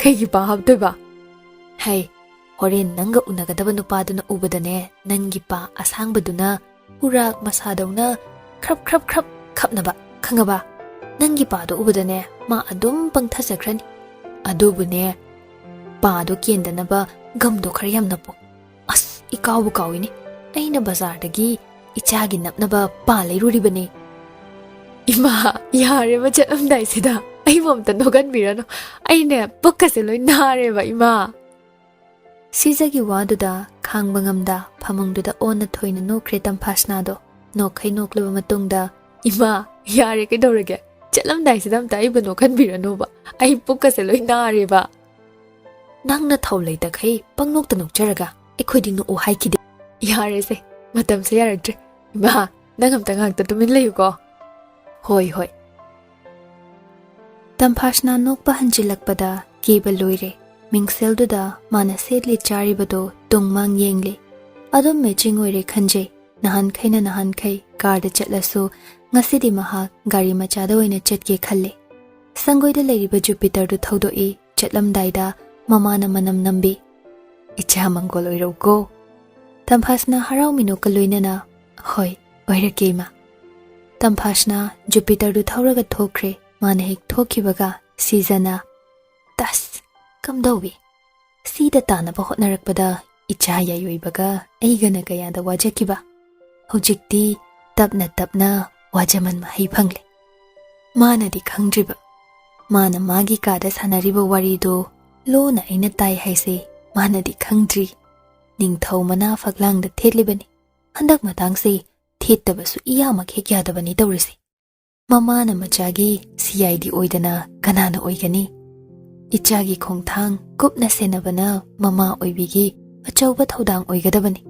ꯀꯩꯒꯤ ꯄꯥ ꯍꯥꯞꯇꯣꯏꯕ?" "ꯍꯩ, ꯍꯣꯔꯦꯟ ꯅꯪꯒ ꯎꯅꯒꯗꯕ ꯅꯨꯄꯥꯗꯨꯅ ꯎꯕꯗꯅꯦ, ꯅꯪꯒꯤ ꯄꯥ ꯑꯁꯥꯡꯕꯗꯨꯅ ꯎꯔꯥꯛ ꯃꯁꯥꯗꯧꯅ ꯈ꯭ꯔꯞ ꯈ꯭ꯔꯞ ꯈ꯭ꯔꯞ ꯈꯞꯅꯕ, ꯈꯪꯉꯕ? ꯅꯪꯒꯤ ꯄꯥꯗꯣ ꯎꯕꯗꯅꯦ, ꯃꯥ ꯑꯗꯨꯝ ꯄꯪꯊꯖꯈ꯭ꯔꯅꯤ꯫ ꯑꯗꯨꯕꯨꯅꯦ, ꯄꯥꯗꯣ ꯀꯦꯟꯗꯅꯕ ꯒꯝꯗꯣ ꯈꯔ ꯌꯥꯝ ꯅꯞꯄꯣ꯫" "ꯑꯁ, ꯏꯀꯥꯎꯕꯨ ꯀꯥꯎꯏꯅꯦ꯫ ꯑꯩꯅ ꯕꯖꯥꯔꯗꯒꯤ ꯏꯆꯥꯒꯤ ꯅꯞꯅꯕ ꯄꯥ ꯂꯩꯔꯨꯔꯤꯕꯅꯦ꯫" "ꯏꯃꯥ, ꯌꯥꯔꯦꯕ, ꯆꯠꯂꯝꯗꯥꯏꯁꯤꯗ ꯑꯩꯕꯨ ꯑꯝꯇ ꯅꯣꯛꯍꯟꯕꯤꯔꯅꯨ꯫ ꯑꯩꯅꯦ, ꯄꯨꯛꯀꯁꯦ ꯂꯣꯏ ꯅꯥꯔꯦꯕ, ꯏꯃꯥ꯫" ꯁꯤꯖꯒꯤ ꯋꯥꯗꯨꯗ ꯈꯥꯡꯕ ꯉꯝꯗ ꯐꯃꯨꯡꯗꯨꯗ ꯑꯣꯟꯅ ꯊꯣꯏꯅ ꯅꯣꯛꯈ꯭ꯔꯦ ꯇꯝꯐꯥꯁꯅꯥꯗꯣ꯫ ꯅꯣꯛꯈꯩ ꯅꯣꯛꯂꯕ ꯃꯇꯨꯡꯗ, "ꯏꯃꯥ, ꯌꯥꯔꯦ, ꯀꯩꯗꯧꯔꯒꯦ? ꯆꯠꯂꯝꯗꯥꯏꯁꯤꯗ ꯑꯝꯇ ꯑꯩꯕꯨ ꯅꯣꯛꯍꯟꯕꯤꯔꯅꯨꯕ꯫ ꯑꯩ ꯄꯨꯛꯀꯁꯦ ꯂꯣꯏ ꯅꯥꯔꯦꯕ꯫" "ꯅꯪꯅ ꯊꯧ ꯂꯩꯇꯈꯩ ꯄꯪꯅꯣꯛꯇ ꯅꯣꯛꯆꯔꯒ ꯑꯩꯈꯣꯏꯗꯤ ꯅꯣꯛꯎ ꯍꯥꯏꯈꯤꯗꯦ꯫" "ꯌꯥꯔꯦꯁꯦ, ꯃꯇꯝꯁꯦ ꯌꯥꯔꯛꯇ꯭ꯔꯦ꯫ ꯏꯃꯥ, ꯅꯪ ꯑꯝꯇ ꯉꯥꯏꯍꯥꯛꯇ ꯇꯨꯃꯤꯟ ꯂꯩꯌꯨꯀꯣ꯫" "ꯍꯣꯏ, ꯍꯣꯏ, ꯇꯝꯐꯥꯁꯅꯥ ꯅꯣꯛꯄ ꯍꯟꯖꯤꯜꯂꯛꯄꯗ ꯀꯦꯕ ꯂꯣꯏꯔꯦ꯫ ꯃꯤꯡꯁꯦꯜꯗꯨꯗ ꯃꯥꯅ ꯁꯦꯠꯂꯤ ꯆꯥꯔꯤꯕꯗꯣ ꯇꯨꯡ ꯃꯥꯡ ꯌꯦꯡꯂꯦ꯫ ꯑꯗꯨꯝ ꯃꯦꯆꯤꯡ ꯑꯣꯏꯔꯦ ꯈꯟꯖꯩ꯫ ꯅꯍꯥꯟꯈꯩꯅ ꯅꯍꯥꯟꯈꯩ ꯀꯥꯔꯗ ꯆꯠꯂꯁꯨ ꯉꯁꯤꯗꯤ ꯃꯍꯥꯛ ꯒꯥꯔꯤ ꯃꯆꯥꯗ ꯑꯣꯏꯅ ꯆꯠꯀꯦ ꯈꯜꯂꯦ꯫ ꯁꯪꯒꯣꯏꯗ ꯂꯩꯔꯤꯕ ꯖꯨꯄꯤꯇꯔꯗꯨ ꯊꯧꯗꯣꯛꯏ꯫ ꯆꯠꯂꯝꯗꯥꯏꯗ ꯃꯃꯥꯅ ꯃꯅꯝ ꯅꯝꯕꯤ꯫ "ꯏꯆꯥ ꯃꯪꯒꯣꯜ ꯑꯣꯏꯔꯧꯀꯣ꯫" ꯇꯝꯐꯥꯁꯅꯥ ꯍꯔꯥꯎ ꯃꯤꯅꯣꯛꯀ ꯂꯣꯏꯅꯅ, "ꯍꯣꯏ, ꯑꯣꯏꯔꯛꯀꯦ ꯏꯃꯥ꯫" ꯇꯝꯐꯥꯁꯅꯥ ꯖꯨꯄꯤꯇꯔꯗꯨ ꯊꯧꯔꯒ ꯊꯣꯛꯈ꯭ꯔꯦ꯫ ꯃꯥꯅ ꯍꯦꯛ ꯊꯣꯛꯈꯤꯕꯒ ꯁꯤꯖꯅ, "ꯇꯁ! ꯀꯝꯗꯧꯏ? ꯁꯤꯗ ꯇꯥꯅꯕ ꯍꯣꯠꯅꯔꯛꯄꯗ ꯏꯆꯥ ꯌꯥꯏꯑꯣꯏꯕꯒ ꯑꯩꯒꯅ ꯀꯌꯥꯗ ꯋꯥꯖꯈꯤꯕ꯫ ꯍꯧꯖꯤꯛꯇꯤ ꯇꯞꯅ ꯇꯞꯅ ꯋꯥꯖꯃꯟ ꯃꯍꯩ ꯐꯪꯂꯦ꯫" ꯃꯥꯅꯗꯤ ꯈꯪꯗ꯭ꯔꯤꯕ, ꯃꯥꯅ ꯃꯥꯒꯤ ꯀꯥꯗ ꯁꯥꯟꯅꯔꯤꯕ ꯋꯥꯔꯤꯗꯣ ꯂꯣꯟꯅ ꯑꯩꯅ ꯇꯥꯏ ꯍꯥꯏꯁꯦ ꯃꯥꯅꯗꯤ ꯈꯪꯗ꯭ꯔꯤ꯫ ꯅꯤꯡꯊꯧ ꯃꯅꯥ ꯐꯛꯂꯥꯡꯗ ꯊꯦꯠꯂꯤꯕꯅꯤ꯫ ꯍꯟꯗꯛ ꯃꯇꯥꯡꯁꯦ ꯊꯦꯠꯇꯕꯁꯨ ꯏꯌꯥꯃꯛ ꯍꯦꯛ ꯌꯥꯗꯕꯅꯤ ꯇꯧꯔꯤꯁꯦ꯫ ꯃꯃꯥꯅ ꯃꯆꯥꯒꯤ ꯁꯤ ꯑꯥꯏ ꯗꯤ ꯑꯣꯏꯗꯅ ꯀꯅꯥꯅ ꯑꯣꯏꯒꯅꯤ? ꯏꯆꯥꯒꯤ ꯈꯣꯡꯊꯥꯡ ꯀꯨꯞꯅ ꯁꯦꯟꯅꯕꯅ ꯃꯃꯥ ꯑꯣꯏꯕꯤꯒꯤ ꯑꯆꯧꯕ ꯊꯧꯗꯥꯡ ꯑꯣꯏꯒꯗꯕꯅꯤ꯫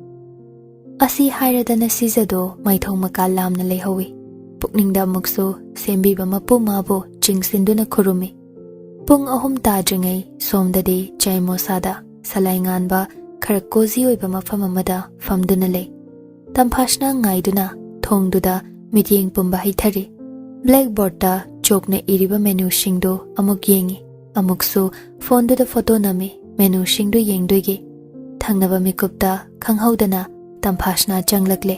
ꯑꯁꯤ ꯍꯥꯏꯔꯗꯅ ꯁꯤꯖꯗꯣ ꯃꯥꯏꯊꯣꯡ ꯃꯀꯥ ꯂꯥꯝꯅ ꯂꯩꯍꯧꯏ꯫ ꯄꯨꯛꯅꯤꯡꯗ ꯑꯃꯨꯛꯁꯨ ꯁꯦꯝꯕꯤꯕ ꯃꯄꯨ ꯃꯥꯕꯨ ꯆꯤꯡꯁꯤꯟꯗꯨꯅ ꯈꯨꯔꯨꯝꯃꯤ꯫ ꯄꯨꯡ ꯑꯍꯨꯝ ꯇꯥꯗ꯭ꯔꯤꯉꯩ ꯁꯣꯝꯗꯗꯤ ꯆꯥꯏꯃꯣꯁꯥꯗ ꯁꯂꯥꯏ ꯉꯥꯟꯕ ꯈꯔ ꯀꯣꯖꯤ ꯑꯣꯏꯕ ꯃꯐꯝ ꯑꯃꯗ ꯐꯝꯗꯨꯅ ꯂꯩ꯫ ꯇꯝꯐꯥꯁꯅ ꯉꯥꯏꯗꯨꯅ ꯊꯣꯡꯗꯨꯗ ꯃꯤꯠꯌꯦꯡ ꯄꯨꯝꯕ ꯍꯩꯊꯔꯤ꯫ ꯕ꯭ꯂꯦꯛꯕꯣꯔꯗꯇ ꯆꯣꯛꯅ ꯏꯔꯤꯕ ꯃꯦꯅꯨꯁꯤꯡꯗꯨ ꯑꯃꯨꯛ ꯌꯦꯡꯏ꯫ ꯑꯃꯨꯛꯁꯨ ꯐꯣꯟꯗꯨꯗ ꯐꯣꯇꯣ ꯅꯝꯃꯤ꯫ ꯃꯦꯅꯨꯁꯤꯡꯗꯨ ꯌꯦꯡꯗꯣꯏꯒꯤ ꯊꯪꯅꯕ ꯃꯤꯀꯨꯞꯇ ꯈꯪꯍꯧꯗꯅ ꯇꯝꯐꯥꯁꯅ ꯆꯪꯂꯛꯂꯦ꯫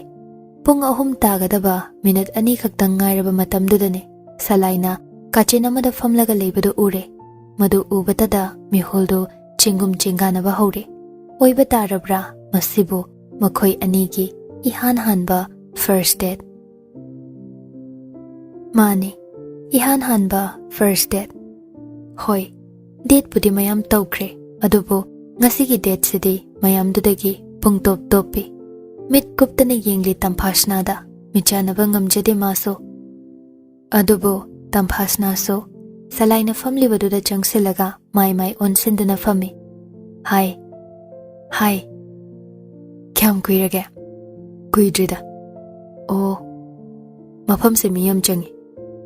ꯄꯨꯡ ꯑꯍꯨꯝ ꯇꯥꯒꯗꯕ ꯃꯤꯅꯠ ꯑꯅꯤ ꯈꯛꯇꯪ ꯉꯥꯏꯔꯕ ꯃꯇꯝꯗꯨꯗꯅꯤ ꯁꯂꯥꯏꯅ ꯀꯥꯆꯤꯟ ꯑꯃꯗ ꯐꯝꯂꯒ ꯂꯩꯕꯗꯨ ꯎꯔꯦ꯫ ꯃꯗꯨ ꯎꯕꯇꯗ ꯃꯤꯍꯨꯜꯗꯨ ꯆꯦꯡꯒꯨꯝ ꯆꯦꯡꯒꯥꯅꯕ ꯍꯧꯔꯦ꯫ ꯑꯣꯏꯕ ꯇꯥꯔꯕ꯭ꯔꯥ ꯃꯁꯤꯕꯨ ꯃꯈꯣꯏ ꯑꯅꯤꯒꯤ ꯏꯍꯥꯟ ꯍꯥꯟꯕ ꯐꯥꯔꯁ ꯗꯦꯠ? ꯃꯥꯅꯤ, ꯏꯍꯥꯟ ꯍꯥꯟꯕ ꯐꯥꯔꯁ ꯗꯦꯠ꯫ ꯍꯣꯏ, ꯗꯦꯠꯄꯨꯗꯤ ꯃꯌꯥꯝ ꯇꯧꯈ꯭ꯔꯦ, ꯑꯗꯨꯕꯨ ꯉꯁꯤꯒꯤ ꯗꯦꯠꯁꯤꯗꯤ ꯃꯌꯥꯝꯗꯨꯗꯒꯤ ꯄꯨꯡꯇꯣꯞ ꯇꯣꯞꯄꯤ꯫ ꯃꯤꯠ ꯀꯨꯞꯇꯅ ꯌꯦꯡꯂꯤ ꯇꯝꯐꯥꯁꯅꯥꯗ꯫ ꯃꯤꯠꯆꯥꯟꯅꯕ ꯉꯝꯖꯗꯦ ꯃꯥꯁꯨ꯫ ꯑꯗꯨꯕꯨ ꯇꯝꯐꯥꯁꯅꯥꯁꯨ ꯁꯂꯥꯏꯅ ꯐꯝꯂꯤꯕꯗꯨꯗ ꯆꯪꯁꯤꯜꯂꯒ ꯃꯥꯏ ꯃꯥꯏ ꯑꯣꯟꯁꯤꯟꯗꯨꯅ ꯐꯝꯃꯤ꯫ "ꯍꯥꯏ, ꯍꯥꯏ, ꯀꯌꯥꯝ ꯀꯨꯏꯔꯒꯦ?" "ꯀꯨꯏꯗ꯭ꯔꯤꯗ꯫" "ꯑꯣ, ꯃꯐꯝꯁꯦ ꯃꯤ ꯌꯥꯝ ꯆꯪꯉꯤ꯫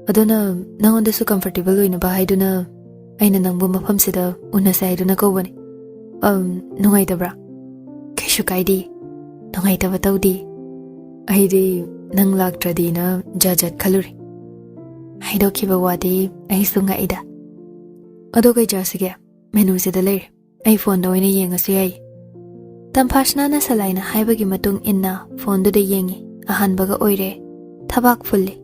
ꯑꯗꯨꯅ ꯅꯉꯣꯟꯗꯁꯨ comfortable ꯑꯣꯏꯅꯕ ꯍꯥꯏꯗꯨꯅ ꯑꯩꯅ ꯅꯪꯕꯨ ꯃꯐꯝꯁꯤꯗ ꯎꯅꯁꯦ ꯍꯥꯏꯗꯨꯅ ꯀꯧꯕꯅꯤ꯫ ꯑꯝ, ꯅꯨꯡꯉꯥꯏꯇꯕ꯭ꯔꯥ? ꯀꯩꯁꯨ ꯀꯥꯏꯗꯦ꯫ ꯅꯨꯡꯉꯥꯏꯇꯕ ꯇꯧꯗꯦ꯫ ꯑꯩꯗꯤ ꯅꯪ ꯂꯥꯛꯇ꯭ꯔꯗꯤꯅ ꯖꯥꯠ ꯖꯥꯠ ꯈꯜꯂꯨꯔꯦ꯫ ꯍꯥꯏꯗꯣꯛꯈꯤꯕ ꯋꯥꯗꯤ ꯑꯩꯁꯨ ꯉꯛꯏꯗ꯫ ꯑꯗꯣ ꯀꯩ ꯆꯥꯁꯤꯒꯦ? ꯃꯦꯅꯨꯁꯤꯗ ꯂꯩꯔꯦ꯫ ꯑꯩ ꯐꯣꯟꯗ ꯑꯣꯏꯅ ꯌꯦꯡꯉꯁꯨ ꯌꯥꯏ꯫ ꯇꯝꯐꯥꯁꯅꯥꯅ ꯁꯂꯥꯏꯅ ꯍꯥꯏꯕꯒꯤ ꯃꯇꯨꯡ ꯏꯟꯅ ꯐꯣꯟꯗꯨꯗ ꯌꯦꯡꯉꯤ꯫ ꯑꯍꯥꯟꯕꯒ ꯑꯣꯏꯔꯦ꯫ ꯊꯕꯥꯛ ꯐꯨꯜꯂꯤ꯫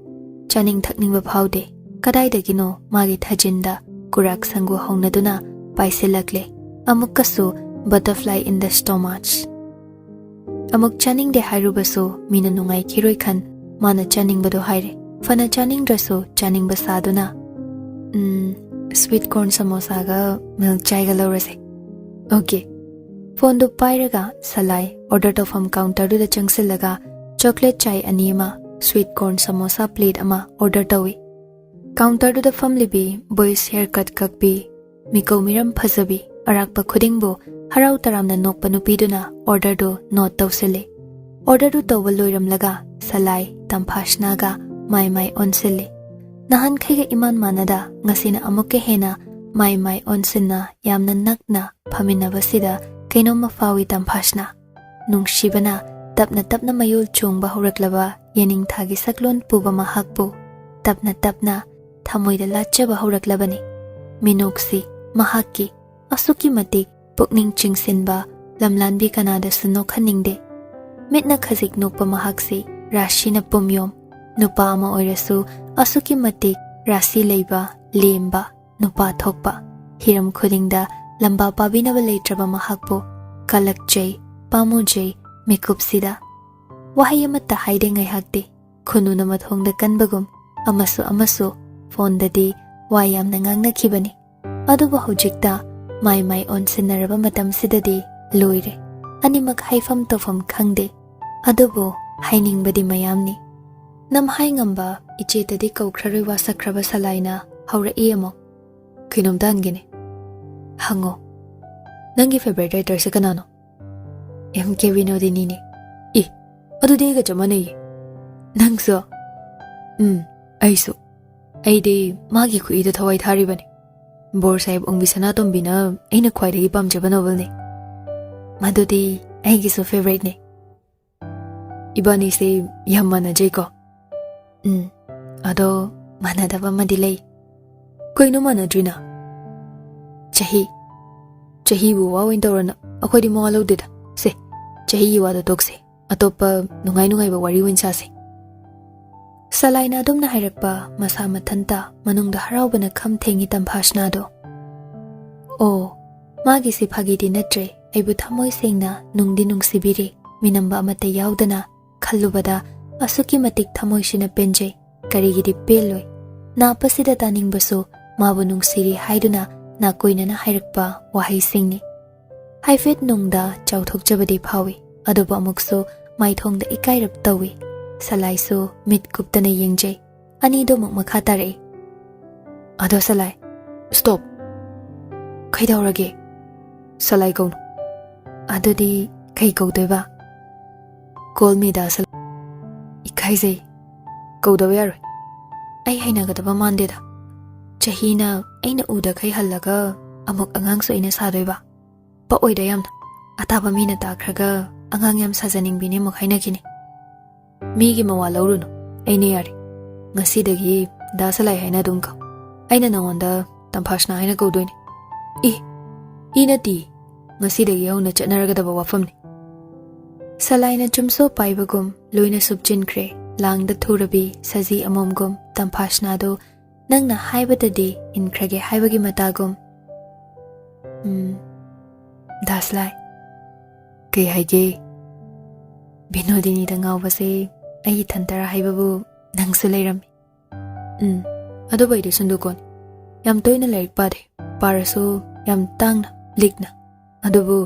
ꯆꯥꯅꯤꯡ ꯊꯛꯅꯤꯡꯕ ꯐꯥꯎꯗꯦ꯫ ꯀꯗꯥꯏꯗꯒꯤꯅꯣ ꯃꯥꯒꯤ ꯊꯥꯖꯤꯟꯗ ꯀꯨꯔꯥꯛ ꯁꯪꯒꯨ ꯍꯧꯅꯗꯨꯅ ꯄꯥꯏꯁꯤꯜꯂꯛꯂꯦ꯫ ꯑꯃꯨꯛꯀꯁꯨ butterfly in the stomach꯫ ꯑꯃꯨꯛ ꯆꯥꯅꯤꯡꯗꯦ ꯍꯥꯏꯔꯨꯕꯁꯨ ꯃꯤꯅ ꯅꯨꯡꯉꯥꯏꯈꯤꯔꯣꯏ ꯈꯟ ꯃꯥꯅ ꯆꯥꯅꯤꯡꯕꯗꯣ ꯍꯥꯏꯔꯦ꯫ ꯐꯅ ꯆꯥꯅꯤꯡꯗ꯭ꯔꯁꯨ ꯆꯥꯅꯤꯡꯕ ꯁꯥꯗꯨꯅ, "ꯎꯝ, sweet corn ꯁꯃꯣꯁꯥꯒ milk chaiꯒ ꯂꯧꯔꯁꯦ꯫" "Okay꯫" ꯐꯣꯟꯗꯨ ꯄꯥꯏꯔꯒ ꯁꯂꯥꯏ order ꯇꯧꯐꯝ counterꯗꯨꯗ ꯆꯪꯁꯤꯜꯂꯒ chocolate chai ꯑꯅꯤ ꯑꯃ, sweet corn ꯁꯃꯣꯁꯥ plate ꯑꯃ order ꯇꯧꯏ꯫ Counterꯗꯨꯗ ꯐꯝꯂꯤꯕꯤ boys haircut ꯀꯛꯄꯤ, ꯃꯤꯀꯧ ꯃꯤꯔꯝ ꯐꯖꯕꯤ, ꯑꯔꯥꯛꯄ ꯈꯨꯗꯤꯡꯕꯨ ꯍꯔꯥꯎ ꯇꯔꯥꯝꯅ ꯅꯣꯛꯄ ꯅꯨꯄꯤꯗꯨꯅ orderꯗꯨ note ꯇꯧꯁꯤꯜꯂꯤ꯫ Orderꯗꯨ ꯇꯧꯕ ꯂꯣꯏꯔꯝꯂꯒ ꯁꯂꯥꯏ ꯇꯝꯐꯥꯁꯅꯥꯒ ꯃꯥꯏ ꯃꯥꯏ ꯑꯣꯟꯁꯤꯜꯂꯤ꯫ ꯅꯍꯥꯟꯈꯩꯒ ꯏꯃꯥꯟ ꯃꯥꯟꯅꯗ ꯉꯁꯤꯅ ꯑꯃꯨꯛꯀ ꯍꯦꯟꯅ ꯃꯥꯏ ꯃꯥꯏ ꯑꯣꯟꯁꯤꯟꯅ ꯌꯥꯝꯅ ꯅꯛꯅ ꯐꯝꯃꯤꯟꯅꯕꯁꯤꯗ ꯀꯩꯅꯣꯝꯃ ꯐꯥꯎꯏ ꯇꯝꯐꯥꯁꯅꯥ꯫ ꯅꯨꯡꯁꯤꯕꯅ ꯇꯞꯅ ꯇꯞꯅ ꯃꯌꯣꯜ ꯆꯣꯡꯕ ꯍꯧꯔꯛꯂꯕ ꯌꯦꯅꯤꯡꯊꯥꯒꯤ ꯁꯛꯂꯣꯟ ꯄꯨꯕ ꯃꯍꯥꯛꯄꯨ ꯇꯞꯅ ꯇꯞꯅ ꯊꯃꯣꯏꯗ ꯂꯥꯠꯆꯕ ꯍꯧꯔꯛꯂꯕꯅꯤ꯫ ꯃꯤꯅꯣꯛꯁꯤ ꯃꯍꯥꯛꯀꯤ ꯑꯁꯨꯛꯀꯤ ꯃꯇꯤꯛ ꯄꯨꯛꯅꯤꯡ ꯆꯤꯡꯁꯤꯟꯕ ꯂꯝꯂꯥꯟꯕꯤ ꯀꯅꯥꯗꯁꯨ ꯅꯣꯛꯍꯟꯅꯤꯡꯗꯦ꯫ ꯃꯤꯠꯅ ꯈꯖꯤꯛ ꯅꯣꯛꯄ ꯃꯍꯥꯛꯁꯤ ꯔꯥꯁꯤꯅ ꯄꯨꯝꯌꯣꯝ꯫ ꯅꯨꯄꯥ ꯑꯃ ꯑꯣꯏꯔꯁꯨ ꯑꯁꯨꯛꯀꯤ ꯃꯇꯤꯛ ꯔꯥꯁꯤ ꯂꯩꯕ, ꯂꯦꯝꯕ, ꯅꯨꯄꯥ ꯊꯣꯛꯄ꯫ ꯍꯤꯔꯝ ꯈꯨꯗꯤꯡꯗ ꯂꯝꯕꯥ ꯄꯥꯕꯤꯅꯕ ꯂꯩꯇ꯭ꯔꯕ ꯃꯍꯥꯛꯄꯨ ꯀꯂꯛꯆꯩ, ꯄꯥꯝꯃꯨꯖꯩ꯫ ꯃꯤꯀꯨꯞꯁꯤꯗ ꯋꯥꯍꯩ ꯑꯃꯠꯇ ꯍꯥꯏꯗꯦ ꯉꯥꯏꯍꯥꯛꯇꯤ꯫ ꯈꯨꯅꯨꯅ ꯃꯊꯣꯡꯗ ꯀꯟꯕꯒꯨꯝ ꯑꯃꯁꯨ ꯑꯃꯁꯨ ꯐꯣꯟꯗꯗꯤ ꯋꯥ ꯌꯥꯝꯅ ꯉꯥꯡꯅꯈꯤꯕꯅꯤ꯫ ꯑꯗꯨꯕꯨ ꯍꯧꯖꯤꯛꯇ ꯃꯥꯏ ꯃꯥꯏ ꯑꯣꯟꯁꯤꯟꯅꯔꯕ ꯃꯇꯝꯁꯤꯗꯗꯤ ꯂꯣꯏꯔꯦ꯫ ꯑꯅꯤꯃꯛ ꯍꯥꯏꯐꯝ ꯇꯧꯐꯝ ꯈꯪꯗꯦ꯫ ꯑꯗꯨꯕꯨ ꯍꯥꯏꯅꯤꯡꯕꯗꯤ ꯃꯌꯥꯝꯅꯤ꯫ ꯅꯝꯍꯥꯏ ꯉꯝꯕ ꯏꯆꯦꯇꯗꯤ ꯀꯧꯈ꯭ꯔꯔꯣꯏ ꯋꯥꯁꯛꯈ꯭ꯔꯕ ꯁꯂꯥꯏꯅ ꯍꯧꯔꯛꯏ ꯑꯃꯨꯛ꯫ "ꯀꯩꯅꯣꯝꯇ ꯍꯪꯒꯦꯅꯦ꯫" "ꯍꯪꯉꯣ꯫" "ꯅꯪꯒꯤ favourite writerꯁꯦ ꯀꯅꯥꯅꯣ?" "ꯑꯦꯝ ꯀꯦ ꯕꯤꯅꯣꯗꯤꯅꯤꯅꯦ꯫" "ꯏ, ꯑꯗꯨꯗꯤ ꯑꯩꯒ ꯆꯞ ꯃꯥꯟꯅꯩꯌꯦ꯫" "ꯅꯪꯁꯨ?" "ꯎꯝ, ꯑꯩꯁꯨ꯫" ꯑꯩꯗꯤ ꯃꯥꯒꯤ ꯈꯨꯏꯗ ꯊꯋꯥꯏ ꯊꯥꯔꯤꯕꯅꯤ꯫ ꯕꯣꯔ ꯁꯥꯍꯦꯕ ꯑꯣꯡꯕꯤ ꯁꯅꯥꯇꯣꯝꯕꯤꯅ ꯑꯩꯅ ꯈ꯭ꯋꯥꯏꯗꯒꯤ ꯄꯥꯝꯖꯕ ꯅꯣꯕꯦꯜꯅꯤ꯫ ꯃꯗꯨꯗꯤ ꯑꯩꯒꯤꯁꯨ ꯐꯦꯚꯔꯥꯏꯠꯅꯤ꯫ ꯏꯕꯥꯅꯤꯁꯦ ꯌꯥꯝ ꯃꯥꯟꯅꯖꯩꯀꯣ꯫ ꯎꯝ, ꯑꯗꯣ ꯃꯥꯟꯅꯗꯕ ꯑꯃꯗꯤ ꯂꯩ꯫ ꯀꯩꯅꯣ ꯃꯥꯟꯅꯗ꯭ꯔꯤꯅ? ꯆꯍꯤ꯫ ꯆꯍꯤꯕꯨ ꯋꯥ ꯑꯣꯏꯅ ꯇꯧꯔꯅ, ꯑꯩꯈꯣꯏꯗꯤ ꯃꯋꯥ ꯂꯧꯗꯦꯗ꯫ ꯁꯦ, ꯆꯍꯤꯒꯤ ꯋꯥꯗꯣ ꯇꯣꯛꯁꯦ꯫ ꯑꯇꯣꯞꯄ ꯅꯨꯡꯉꯥꯏ ꯅꯨꯡꯉꯥꯏꯕ ꯋꯥꯔꯤ ꯑꯣꯏꯅ ꯁꯥꯁꯦ꯫ ꯁꯂꯥꯏꯅ ꯑꯗꯨꯝꯅ ꯍꯥꯏꯔꯛꯄ ꯃꯁꯥ ꯃꯊꯟꯇ ꯃꯅꯨꯡꯗ ꯍꯔꯥꯎꯕꯅ ꯈꯝ ꯊꯦꯡꯉꯤ ꯇꯝꯐꯥꯁꯅꯥꯗꯣ꯫ ꯑꯣ, ꯃꯥꯒꯤꯁꯤ ꯐꯥꯒꯤꯗꯤ ꯅꯠꯇ꯭ꯔꯦ꯫ ꯑꯩꯕꯨ ꯊꯃꯣꯏ ꯁꯦꯡꯅ ꯅꯨꯡꯗꯤ ꯅꯨꯡꯁꯤꯕꯤꯔꯤ꯫ ꯃꯤꯅꯝꯕ ꯑꯃꯠꯇ ꯌꯥꯎꯗꯅ ꯈꯜꯂꯨꯕꯗ ꯑꯁꯨꯛꯀꯤ ꯃꯇꯤꯛ ꯊꯃꯣꯏꯁꯤꯅ ꯄꯦꯟꯖꯩ꯫ ꯀꯔꯤꯒꯤꯗꯤ ꯄꯦꯜꯂꯣꯏ? ꯅꯥꯞꯄꯁꯤꯗ ꯇꯥꯅꯤꯡꯕꯁꯨ ꯃꯥꯕꯨ ꯅꯨꯡꯁꯤꯔꯤ ꯍꯥꯏꯗꯨꯅ ꯅꯥꯀꯣꯏꯅꯅ ꯍꯥꯏꯔꯛꯄ ꯋꯥꯍꯩꯁꯤꯡꯅꯤ꯫ ꯍꯥꯏꯐꯦꯠ ꯅꯨꯡꯗ ꯆꯥꯎꯊꯣꯛꯆꯕꯗꯤ ꯐꯥꯎꯏ, ꯑꯗꯨꯕꯨ ꯑꯃꯨꯛꯁꯨ ꯃꯥꯏꯊꯣꯡꯗ ꯏꯀꯥꯏꯔꯞ ꯇꯧꯏ꯫ ꯁꯂꯥꯏꯁꯨ ꯃꯤꯠ ꯀꯨꯞꯇꯅ ꯌꯦꯡꯖꯩ꯫ ꯑꯅꯤꯗꯨꯃꯛ ꯃꯈꯥ ꯇꯥꯔꯛꯏ꯫ "ꯑꯗꯣ ꯁꯂꯥꯏ, stop!" "ꯀꯩꯗꯧꯔꯒꯦ?" "ꯁꯂꯥꯏ ꯀꯧꯅꯨ꯫" "ꯑꯗꯨꯗꯤ ꯀꯩ ꯀꯧꯗꯣꯏꯕ?" "Call me ꯗꯥ ꯁꯂꯥꯏ꯫" "ꯏꯀꯥꯏꯖꯩ꯫ ꯀꯧꯗꯕ ꯌꯥꯔꯣꯏ꯫" "ꯑꯩ ꯍꯩꯅꯒꯗꯕ ꯃꯥꯟꯗꯦꯗ꯫ ꯆꯍꯤꯅ ꯑꯩꯅ ꯎꯗꯈꯩ ꯍꯜꯂꯒ ꯑꯃꯨꯛ ꯑꯉꯥꯡꯁꯨ ꯑꯩꯅ ꯁꯥꯗꯣꯏꯕ? ꯄꯛꯑꯣꯏꯗ ꯌꯥꯝꯅ꯫ ꯑꯇꯥꯕ ꯃꯤꯅ ꯇꯥꯈ꯭ꯔꯒ ꯑꯉꯥꯡ ꯌꯥꯝ ꯁꯥꯖꯅꯤꯡꯕꯤꯅꯦ ꯑꯃꯨꯛ ꯍꯥꯏꯅꯈꯤꯅꯤ꯫" "ꯃꯤꯒꯤ ꯃꯋꯥ ꯂꯧꯔꯨꯅꯨ, ꯑꯩꯅ ꯌꯥꯔꯦ꯫ ꯉꯁꯤꯗꯒꯤ ꯗꯥ ꯁꯂꯥꯏ ꯍꯥꯏꯅ ꯑꯗꯨꯝ ꯀꯧ꯫ ꯑꯩꯅ ꯅꯉꯣꯟꯗ ꯇꯝꯐꯥꯁꯅꯥ ꯍꯥꯏꯅ ꯀꯧꯗꯣꯏꯅꯦ꯫" "ꯏ, ꯏ ꯅꯠꯇꯤ, ꯉꯁꯤꯗꯒꯤ ꯍꯧꯅ ꯆꯠꯅꯔꯒꯗꯕ ꯋꯥꯐꯝꯅꯤ꯫" ꯁꯂꯥꯏꯅ ꯆꯨꯝꯁꯣ ꯄꯥꯏꯕꯒꯨꯝ ꯂꯣꯏꯅ ꯁꯨꯞꯆꯤꯟꯈ꯭ꯔꯦ꯫ ꯂꯥꯡꯗ ꯊꯨꯔꯕꯤ ꯁꯖꯤ ꯑꯃꯣꯝꯒꯨꯝ ꯇꯝꯐꯥꯁꯅꯥꯗꯨ ꯅꯪꯅ ꯍꯥꯏꯕꯗꯗꯤ ꯏꯟꯈ꯭ꯔꯒꯦ ꯍꯥꯏꯕꯒꯤ ꯃꯇꯥꯒꯨꯝ꯫ "ꯎꯝ, ꯗꯥ ꯁꯂꯥꯏ꯫" "ꯀꯩ ꯍꯥꯏꯒꯦ?" "ꯕꯤꯅꯣꯗꯤꯅꯤꯗ ꯉꯥꯎꯕꯁꯦ ꯑꯩ ꯏꯊꯟꯇꯔ ꯍꯥꯏꯕꯕꯨ ꯅꯪꯁꯨ ꯂꯩꯔꯝꯃꯤ꯫" "ꯎꯝ, ꯑꯗꯨꯕꯨ ꯑꯩꯗꯤ ꯁꯨꯟꯗꯨꯀꯣꯅꯤ꯫ ꯌꯥꯝ ꯇꯣꯏꯅ ꯂꯥꯏꯔꯤꯛ ꯄꯥꯗꯦ꯫ ꯄꯥꯔꯁꯨ ꯌꯥꯝ ꯇꯥꯡꯅ, ꯂꯤꯛꯅ꯫ ꯑꯗꯨꯕꯨ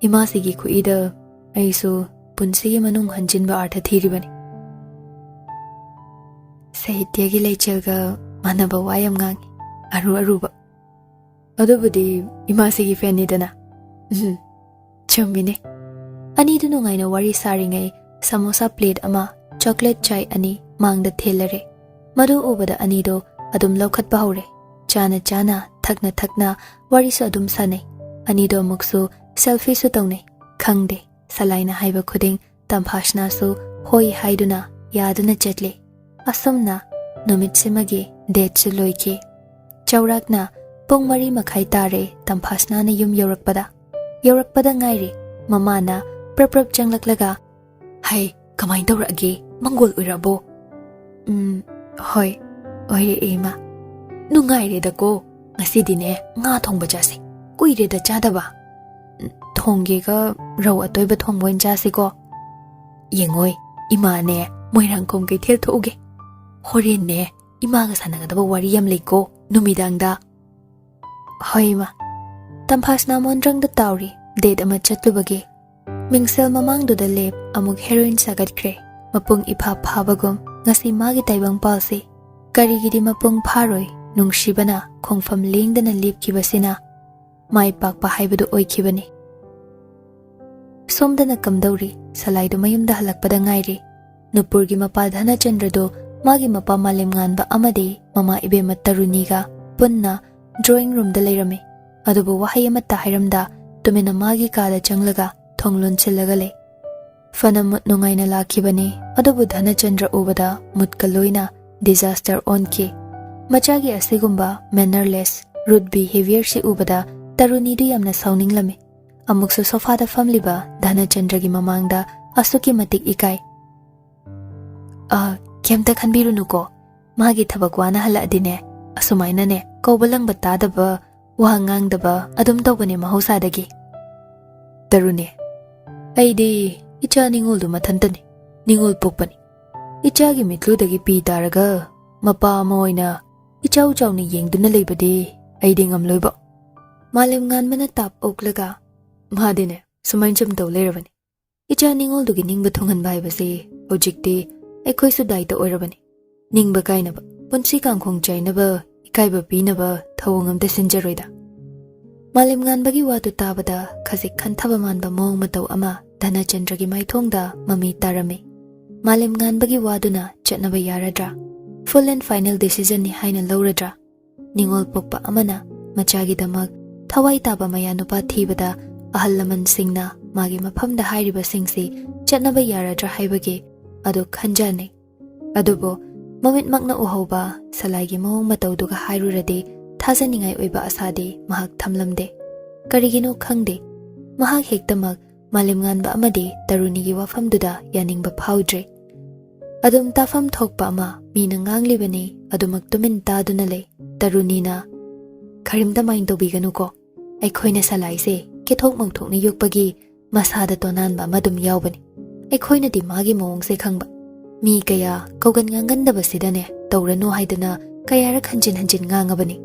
ꯏꯃꯥꯁꯤꯒꯤ ꯈꯨꯏꯗ ꯑꯩꯁꯨ ꯄꯨꯟꯁꯤꯒꯤ ꯃꯅꯨꯡ ꯍꯟꯖꯤꯟꯕ ꯑꯥꯔꯊ ꯊꯤꯔꯤꯕꯅꯤ꯫" ꯁꯥꯍꯤꯇ꯭ꯌꯒꯤ ꯂꯩꯆꯦꯜꯒ ꯃꯥꯟꯅꯕ ꯋꯥ ꯌꯥꯝ ꯉꯥꯡꯉꯤ, ꯑꯔꯨ ꯑꯔꯨꯕ꯫ "ꯑꯗꯨꯕꯨꯗꯤ ꯏꯃꯥꯁꯤꯒꯤ ꯐꯦꯟꯅꯤꯗꯅ꯫" "ꯎꯝ, ꯆꯨꯝꯃꯤꯅꯦ꯫" ꯑꯅꯤꯗꯨ ꯅꯨꯡꯉꯥꯏꯅ ꯋꯥꯔꯤ ꯁꯥꯔꯤꯉꯩ ꯁꯃꯣꯁꯥ ꯄ꯭ꯂꯦꯠ ꯑꯃ, ꯆꯣꯀ꯭ꯂꯦꯠ ꯆꯥꯏ ꯑꯅꯤ ꯃꯥꯡꯗ ꯊꯦꯜꯂꯔꯦ꯫ ꯃꯗꯨ ꯎꯕꯗ ꯑꯅꯤꯗꯣ ꯑꯗꯨꯝ ꯂꯧꯈꯠꯄ ꯍꯧꯔꯦ꯫ ꯆꯥꯅ ꯆꯥꯅ, ꯊꯛꯅ ꯊꯛꯅ ꯋꯥꯔꯤꯁꯨ ꯑꯗꯨꯝ ꯁꯥꯟꯅꯩ꯫ ꯑꯅꯤꯗꯣ ꯑꯃꯨꯛꯁꯨ ꯁꯦꯜꯐꯤꯁꯨ ꯇꯧꯅꯩ꯫ ꯈꯪꯗꯦ, ꯁꯂꯥꯏꯅ ꯍꯥꯏꯕ ꯈꯨꯗꯤꯡ ꯇꯝꯐꯥꯁꯅꯥꯁꯨ ꯍꯣꯏ ꯍꯥꯏꯗꯨꯅ ꯌꯥꯗꯨꯅ ꯆꯠꯂꯤ꯫ ꯑꯁꯨꯝꯅ ꯅꯨꯃꯤꯠꯁꯤꯃꯒꯤ ꯗꯦꯠꯁꯨ ꯂꯣꯏꯈꯤ꯫ ꯆꯥꯎꯔꯥꯛꯅ ꯄꯨꯡ ꯃꯔꯤ ꯃꯈꯥꯏ ꯇꯥꯔꯦ ꯇꯝꯐꯥꯁꯅꯥꯅ ꯌꯨꯝ ꯌꯧꯔꯛꯄꯗ꯫ ꯌꯧꯔꯛꯄꯗ ꯉꯥꯏꯔꯤ, ꯃꯃꯥꯅ ꯄ꯭ꯔꯞ ꯄ꯭ꯔꯞ ꯆꯪꯂꯛꯂꯒ, "ꯍꯩ, ꯀꯃꯥꯏꯅ ꯇꯧꯔꯛꯑꯒꯦ? ꯃꯪꯒꯣꯜ ꯑꯣꯏꯔꯛꯑꯕꯣ?" "ꯎꯝ, ꯍꯣꯏ, ꯑꯣꯏꯔꯛꯑꯦ ꯏꯃꯥ꯫ ꯅꯨꯡꯉꯥꯏꯔꯦꯗꯀꯣ, ꯉꯁꯤꯗꯤꯅꯦ ꯉꯥ ꯊꯣꯡꯕ ꯆꯥꯁꯦ, ꯀꯨꯏꯔꯦꯗ ꯆꯥꯗꯕ꯫ ꯎꯝ, ꯊꯣꯡꯒꯦꯒ ꯔꯧ ꯑꯇꯣꯏꯕ ꯊꯣꯡꯕ ꯑꯣꯏꯅ ꯆꯥꯁꯤꯀꯣ꯫ ꯌꯦꯡꯉꯣꯏ, ꯏꯃꯥꯅꯦ ꯃꯣꯏꯔꯥꯡꯈꯣꯝ ꯀꯩꯊꯦꯜ ꯊꯣꯛꯎꯒꯦ꯫ ꯍꯣꯔꯦꯟꯅꯦ ꯏꯃꯥꯒ ꯁꯥꯟꯅꯒꯗꯕ ꯋꯥꯔꯤ ꯌꯥꯝ ꯂꯩꯀꯣ ꯅꯨꯃꯤꯗꯥꯡꯗ꯫" "ꯍꯣꯏ ꯏꯃꯥ꯫" ꯇꯝꯐꯥꯁꯅꯥ ꯃꯣꯟꯗ꯭ꯔꯪꯗ ꯇꯥꯎꯔꯤ, ꯗꯦꯠ ꯑꯃ ꯆꯠꯂꯨꯕꯒꯤ꯫ ꯃꯤꯡꯁꯦꯜ ꯃꯃꯥꯡꯗꯨꯗ ꯂꯦꯞ ꯑꯃꯨꯛ ꯍꯦꯔꯣꯏꯟ ꯁꯥꯒꯠꯈ꯭ꯔꯦ꯫ ꯃꯄꯨꯡ ꯏꯐꯥ ꯐꯥꯕꯒꯨꯝ ꯉꯁꯤ ꯃꯥꯒꯤ ꯇꯥꯏꯕꯪ ꯄꯥꯜꯁꯤ꯫ ꯀꯔꯤꯒꯤꯗꯤ ꯃꯄꯨꯡ ꯐꯥꯔꯣꯏ, ꯅꯨꯡꯁꯤꯕꯅ ꯈꯣꯡꯐꯝ ꯂꯦꯡꯗꯅ ꯂꯦꯞꯈꯤꯕꯁꯤꯅ ꯃꯥꯏ ꯄꯥꯛꯄ ꯍꯥꯏꯕꯗꯨ ꯑꯣꯏꯈꯤꯕꯅꯤ꯫ ꯁꯣꯝꯗꯅ ꯀꯝꯗꯧꯔꯤ? ꯁꯂꯥꯏꯗꯨ ꯃꯌꯨꯝꯗ ꯍꯜꯂꯛꯄꯗ ꯉꯥꯏꯔꯤ꯫ ꯅꯨꯄꯨꯔꯒꯤ ꯃꯄꯥ ꯙꯅꯆꯟꯗ꯭ꯔꯗꯨ ꯃꯥꯒꯤ ꯃꯄꯥ ꯃꯥꯂꯦꯝꯉꯥꯟꯕ ꯑꯃꯗꯤ ꯃꯃꯥ ꯏꯕꯦꯝꯃ ꯇꯔꯨꯅꯤꯒ ꯄꯨꯟꯅ ꯗ꯭ꯔꯣꯌꯤꯡ ꯔꯨꯝꯗ ꯂꯩꯔꯝꯃꯤ꯫ ꯑꯗꯨꯕꯨ ꯋꯥꯍꯩ ꯑꯃꯠꯇ ꯍꯥꯏꯔꯝꯗ ꯇꯨꯃꯤꯟꯅ ꯃꯥꯒꯤ ꯀꯥꯗ ꯆꯪꯂꯒ ꯊꯣꯡ ꯂꯣꯟꯁꯤꯜꯂꯒ ꯂꯩ꯫ ꯐꯅ ꯃꯨꯠ ꯅꯨꯡꯉꯥꯏꯅ ꯂꯥꯛꯈꯤꯕꯅꯤ, ꯑꯗꯨꯕꯨ ꯙꯅꯆꯟꯗ꯭ꯔ ꯎꯕꯗ ꯃꯨꯠꯀ ꯂꯣꯏꯅ disaster ꯑꯣꯟꯈꯤ꯫ ꯃꯆꯥꯒꯤ ꯑꯁꯤꯒꯨꯝꯕ mannerless, rude behaviourꯁꯤ ꯎꯕꯗ ꯇꯔꯨꯅꯤꯗꯨ ꯌꯥꯝꯅ ꯁꯥꯎꯅꯤꯡꯂꯝꯃꯤ꯫ ꯑꯃꯨꯛꯁꯨ ꯁꯣꯐꯥꯗ ꯐꯝꯂꯤꯕ ꯙꯅꯆꯟꯗ꯭ꯔꯒꯤ ꯃꯃꯥꯡꯗ ꯑꯁꯨꯛꯀꯤ ꯃꯇꯤꯛ ꯏꯀꯥꯏ꯫ "ꯑ, ꯀꯩꯝꯇ ꯈꯟꯕꯤꯔꯨꯅꯨꯀꯣ꯫ ꯃꯥꯒꯤ ꯊꯕꯛ ꯋꯥꯅ ꯍꯜꯂꯛꯑꯗꯤꯅꯦ, ꯑꯁꯨꯃꯥꯏꯅꯅꯦ, ꯀꯧꯕ ꯂꯪꯕ ꯇꯥꯗꯕ, ꯋꯥ ꯉꯥꯡꯗꯕ ꯑꯗꯨꯝ ꯇꯧꯕꯅꯦ ꯃꯍꯧꯁꯥꯗꯒꯤ꯫" "ꯇꯔꯨꯅꯦ, ꯑꯩꯗꯤ ꯏꯆꯥ ꯅꯤꯉꯣꯜꯗꯨ ꯃꯊꯟꯇꯅꯤ, ꯅꯤꯉꯣꯜ ꯄꯣꯛꯄꯅꯤ꯫ ꯏꯆꯥꯒꯤ ꯃꯤꯠꯂꯨꯗꯒꯤ ꯄꯤ ꯇꯥꯔꯒ ꯃꯄꯥ ꯑꯃ ꯑꯣꯏꯅ ꯏꯆꯥꯎ ꯆꯥꯎꯅ ꯌꯦꯡꯗꯨꯅ ꯂꯩꯕꯗꯤ ꯑꯩꯗꯤ ꯉꯝꯂꯣꯏꯕꯣ꯫" ꯃꯥꯂꯦꯝꯉꯥꯟꯕꯅ ꯇꯥꯞ ꯑꯣꯛꯂꯒ, "ꯃꯥꯗꯤꯅꯦ ꯁꯨꯃꯥꯏꯅ ꯁꯨꯝ ꯇꯧ ꯂꯩꯔꯕꯅꯤ꯫ ꯏꯆꯥ ꯅꯤꯉꯣꯜꯗꯨꯒꯤ ꯅꯤꯡꯕ ꯊꯨꯡꯍꯟꯕ ꯍꯥꯏꯕꯁꯤ ꯍꯧꯖꯤꯛꯇꯤ ꯑꯩꯈꯣꯏꯁꯨ ꯗꯥꯏꯇ ꯑꯣꯏꯔꯕꯅꯤ꯫ ꯅꯤꯡꯕ ꯀꯥꯏꯅꯕ, ꯄꯨꯟꯁꯤ ꯀꯥꯡꯈꯣꯡ ꯆꯥꯏꯅꯕ, ꯏꯀꯥꯏꯕ ꯄꯤꯅꯕ ꯊꯧꯑꯣꯡ ꯑꯝꯇ ꯁꯤꯟꯖꯔꯣꯏꯗ꯫" ꯃꯥꯂꯦꯝꯉꯥꯟꯕꯒꯤ ꯋꯥꯗꯨ ꯇꯥꯕꯗ ꯈꯖꯤꯛ ꯈꯟꯊꯕ ꯃꯥꯟꯕ ꯃꯑꯣꯡ ꯃꯇꯧ ꯑꯃ ꯙꯅꯆꯟꯗ꯭ꯔꯒꯤ ꯃꯥꯏꯊꯣꯡꯗ ꯃꯃꯤ ꯇꯥꯔꯝꯃꯤ꯫ ꯃꯥꯂꯦꯝꯉꯥꯟꯕꯒꯤ ꯋꯥꯗꯨꯅ ꯆꯠꯅꯕ ꯌꯥꯔꯗ꯭ꯔꯥ? full and final decisionꯅꯤ ꯍꯥꯏꯅ ꯂꯧꯔꯗ꯭ꯔꯥ? ꯅꯤꯡꯉꯣꯜ ꯄꯣꯛꯄ ꯑꯃꯅ ꯃꯆꯥꯒꯤꯗꯃꯛ ꯊꯋꯥꯏ ꯇꯥꯕ ꯃꯌꯥꯅꯨꯄꯥ ꯊꯤꯕꯗ ꯑꯍꯜ ꯂꯃꯟꯁꯤꯡꯅ ꯃꯥꯒꯤ ꯃꯐꯝꯗ ꯍꯥꯏꯔꯤꯕꯁꯤꯡꯁꯤ ꯆꯠꯅꯕ ꯌꯥꯔꯗ꯭ꯔꯥ ꯍꯥꯏꯕꯒꯤ ꯑꯗꯨ ꯈꯟꯖꯅꯩ꯫ ꯑꯗꯨꯕꯨ ꯃꯃꯤꯠꯃꯛꯅ ꯎꯍꯧꯕ ꯁꯂꯥꯏꯒꯤ ꯃꯑꯣꯡ ꯃꯇꯧꯗꯨꯒ ꯍꯥꯏꯔꯨꯔꯗꯤ ꯊꯥꯖꯅꯤꯡꯉꯥꯏ ꯑꯣꯏꯕ ꯑꯁꯥꯗꯤ ꯃꯍꯥꯛ ꯊꯝꯂꯝꯗꯦ꯫ ꯀꯔꯤꯒꯤꯅꯣ ꯈꯪꯗꯦ, ꯃꯍꯥꯛ ꯍꯦꯛꯇꯃꯛ ꯃꯥꯂꯦꯝꯉꯥꯟꯕ ꯑꯃꯗꯤ ꯇꯔꯨꯅꯤꯒꯤ ꯋꯥꯐꯝꯗꯨꯗ ꯌꯥꯅꯤꯡꯕ ꯐꯥꯎꯗ꯭ꯔꯦ꯫ ꯑꯗꯨꯝ ꯇꯥꯐꯝ ꯊꯣꯛꯄ ꯑꯃ ꯃꯤꯅ ꯉꯥꯡꯂꯤꯕꯅꯤ, ꯑꯗꯨꯃꯛ ꯇꯨꯃꯤꯟ ꯇꯥꯗꯨꯅ ꯂꯩ꯫ ꯇꯔꯨꯅꯤꯅ, "ꯀꯔꯤꯝꯇ mind ꯇꯧꯕꯤꯒꯅꯨꯀꯣ, ꯑꯩꯈꯣꯏꯅ ꯁꯂꯥꯏꯁꯦ ꯀꯦꯊꯣꯛ ꯃꯧꯊꯣꯛꯅ ꯌꯣꯛꯄꯒꯤ ꯃꯁꯥꯗ ꯇꯣꯅꯥꯟꯕ ꯑꯃ ꯑꯗꯨꯝ ꯌꯥꯎꯕꯅꯤ꯫ ꯑꯩꯈꯣꯏꯅꯗꯤ ꯃꯥꯒꯤ ꯃꯑꯣꯡꯁꯦ ꯈꯪꯕ꯫ ꯃꯤ ꯀꯌꯥ ꯀꯧꯒꯟ ꯉꯥꯡꯒꯟꯗꯕꯁꯤꯗꯅꯦ, ꯇꯧꯔꯅꯨ ꯍꯥꯏꯗꯅ ꯀꯌꯥꯔꯛ ꯍꯟꯖꯤꯟ ꯍꯟꯖꯤꯟ ꯉꯥꯡꯉꯕꯅꯤ꯫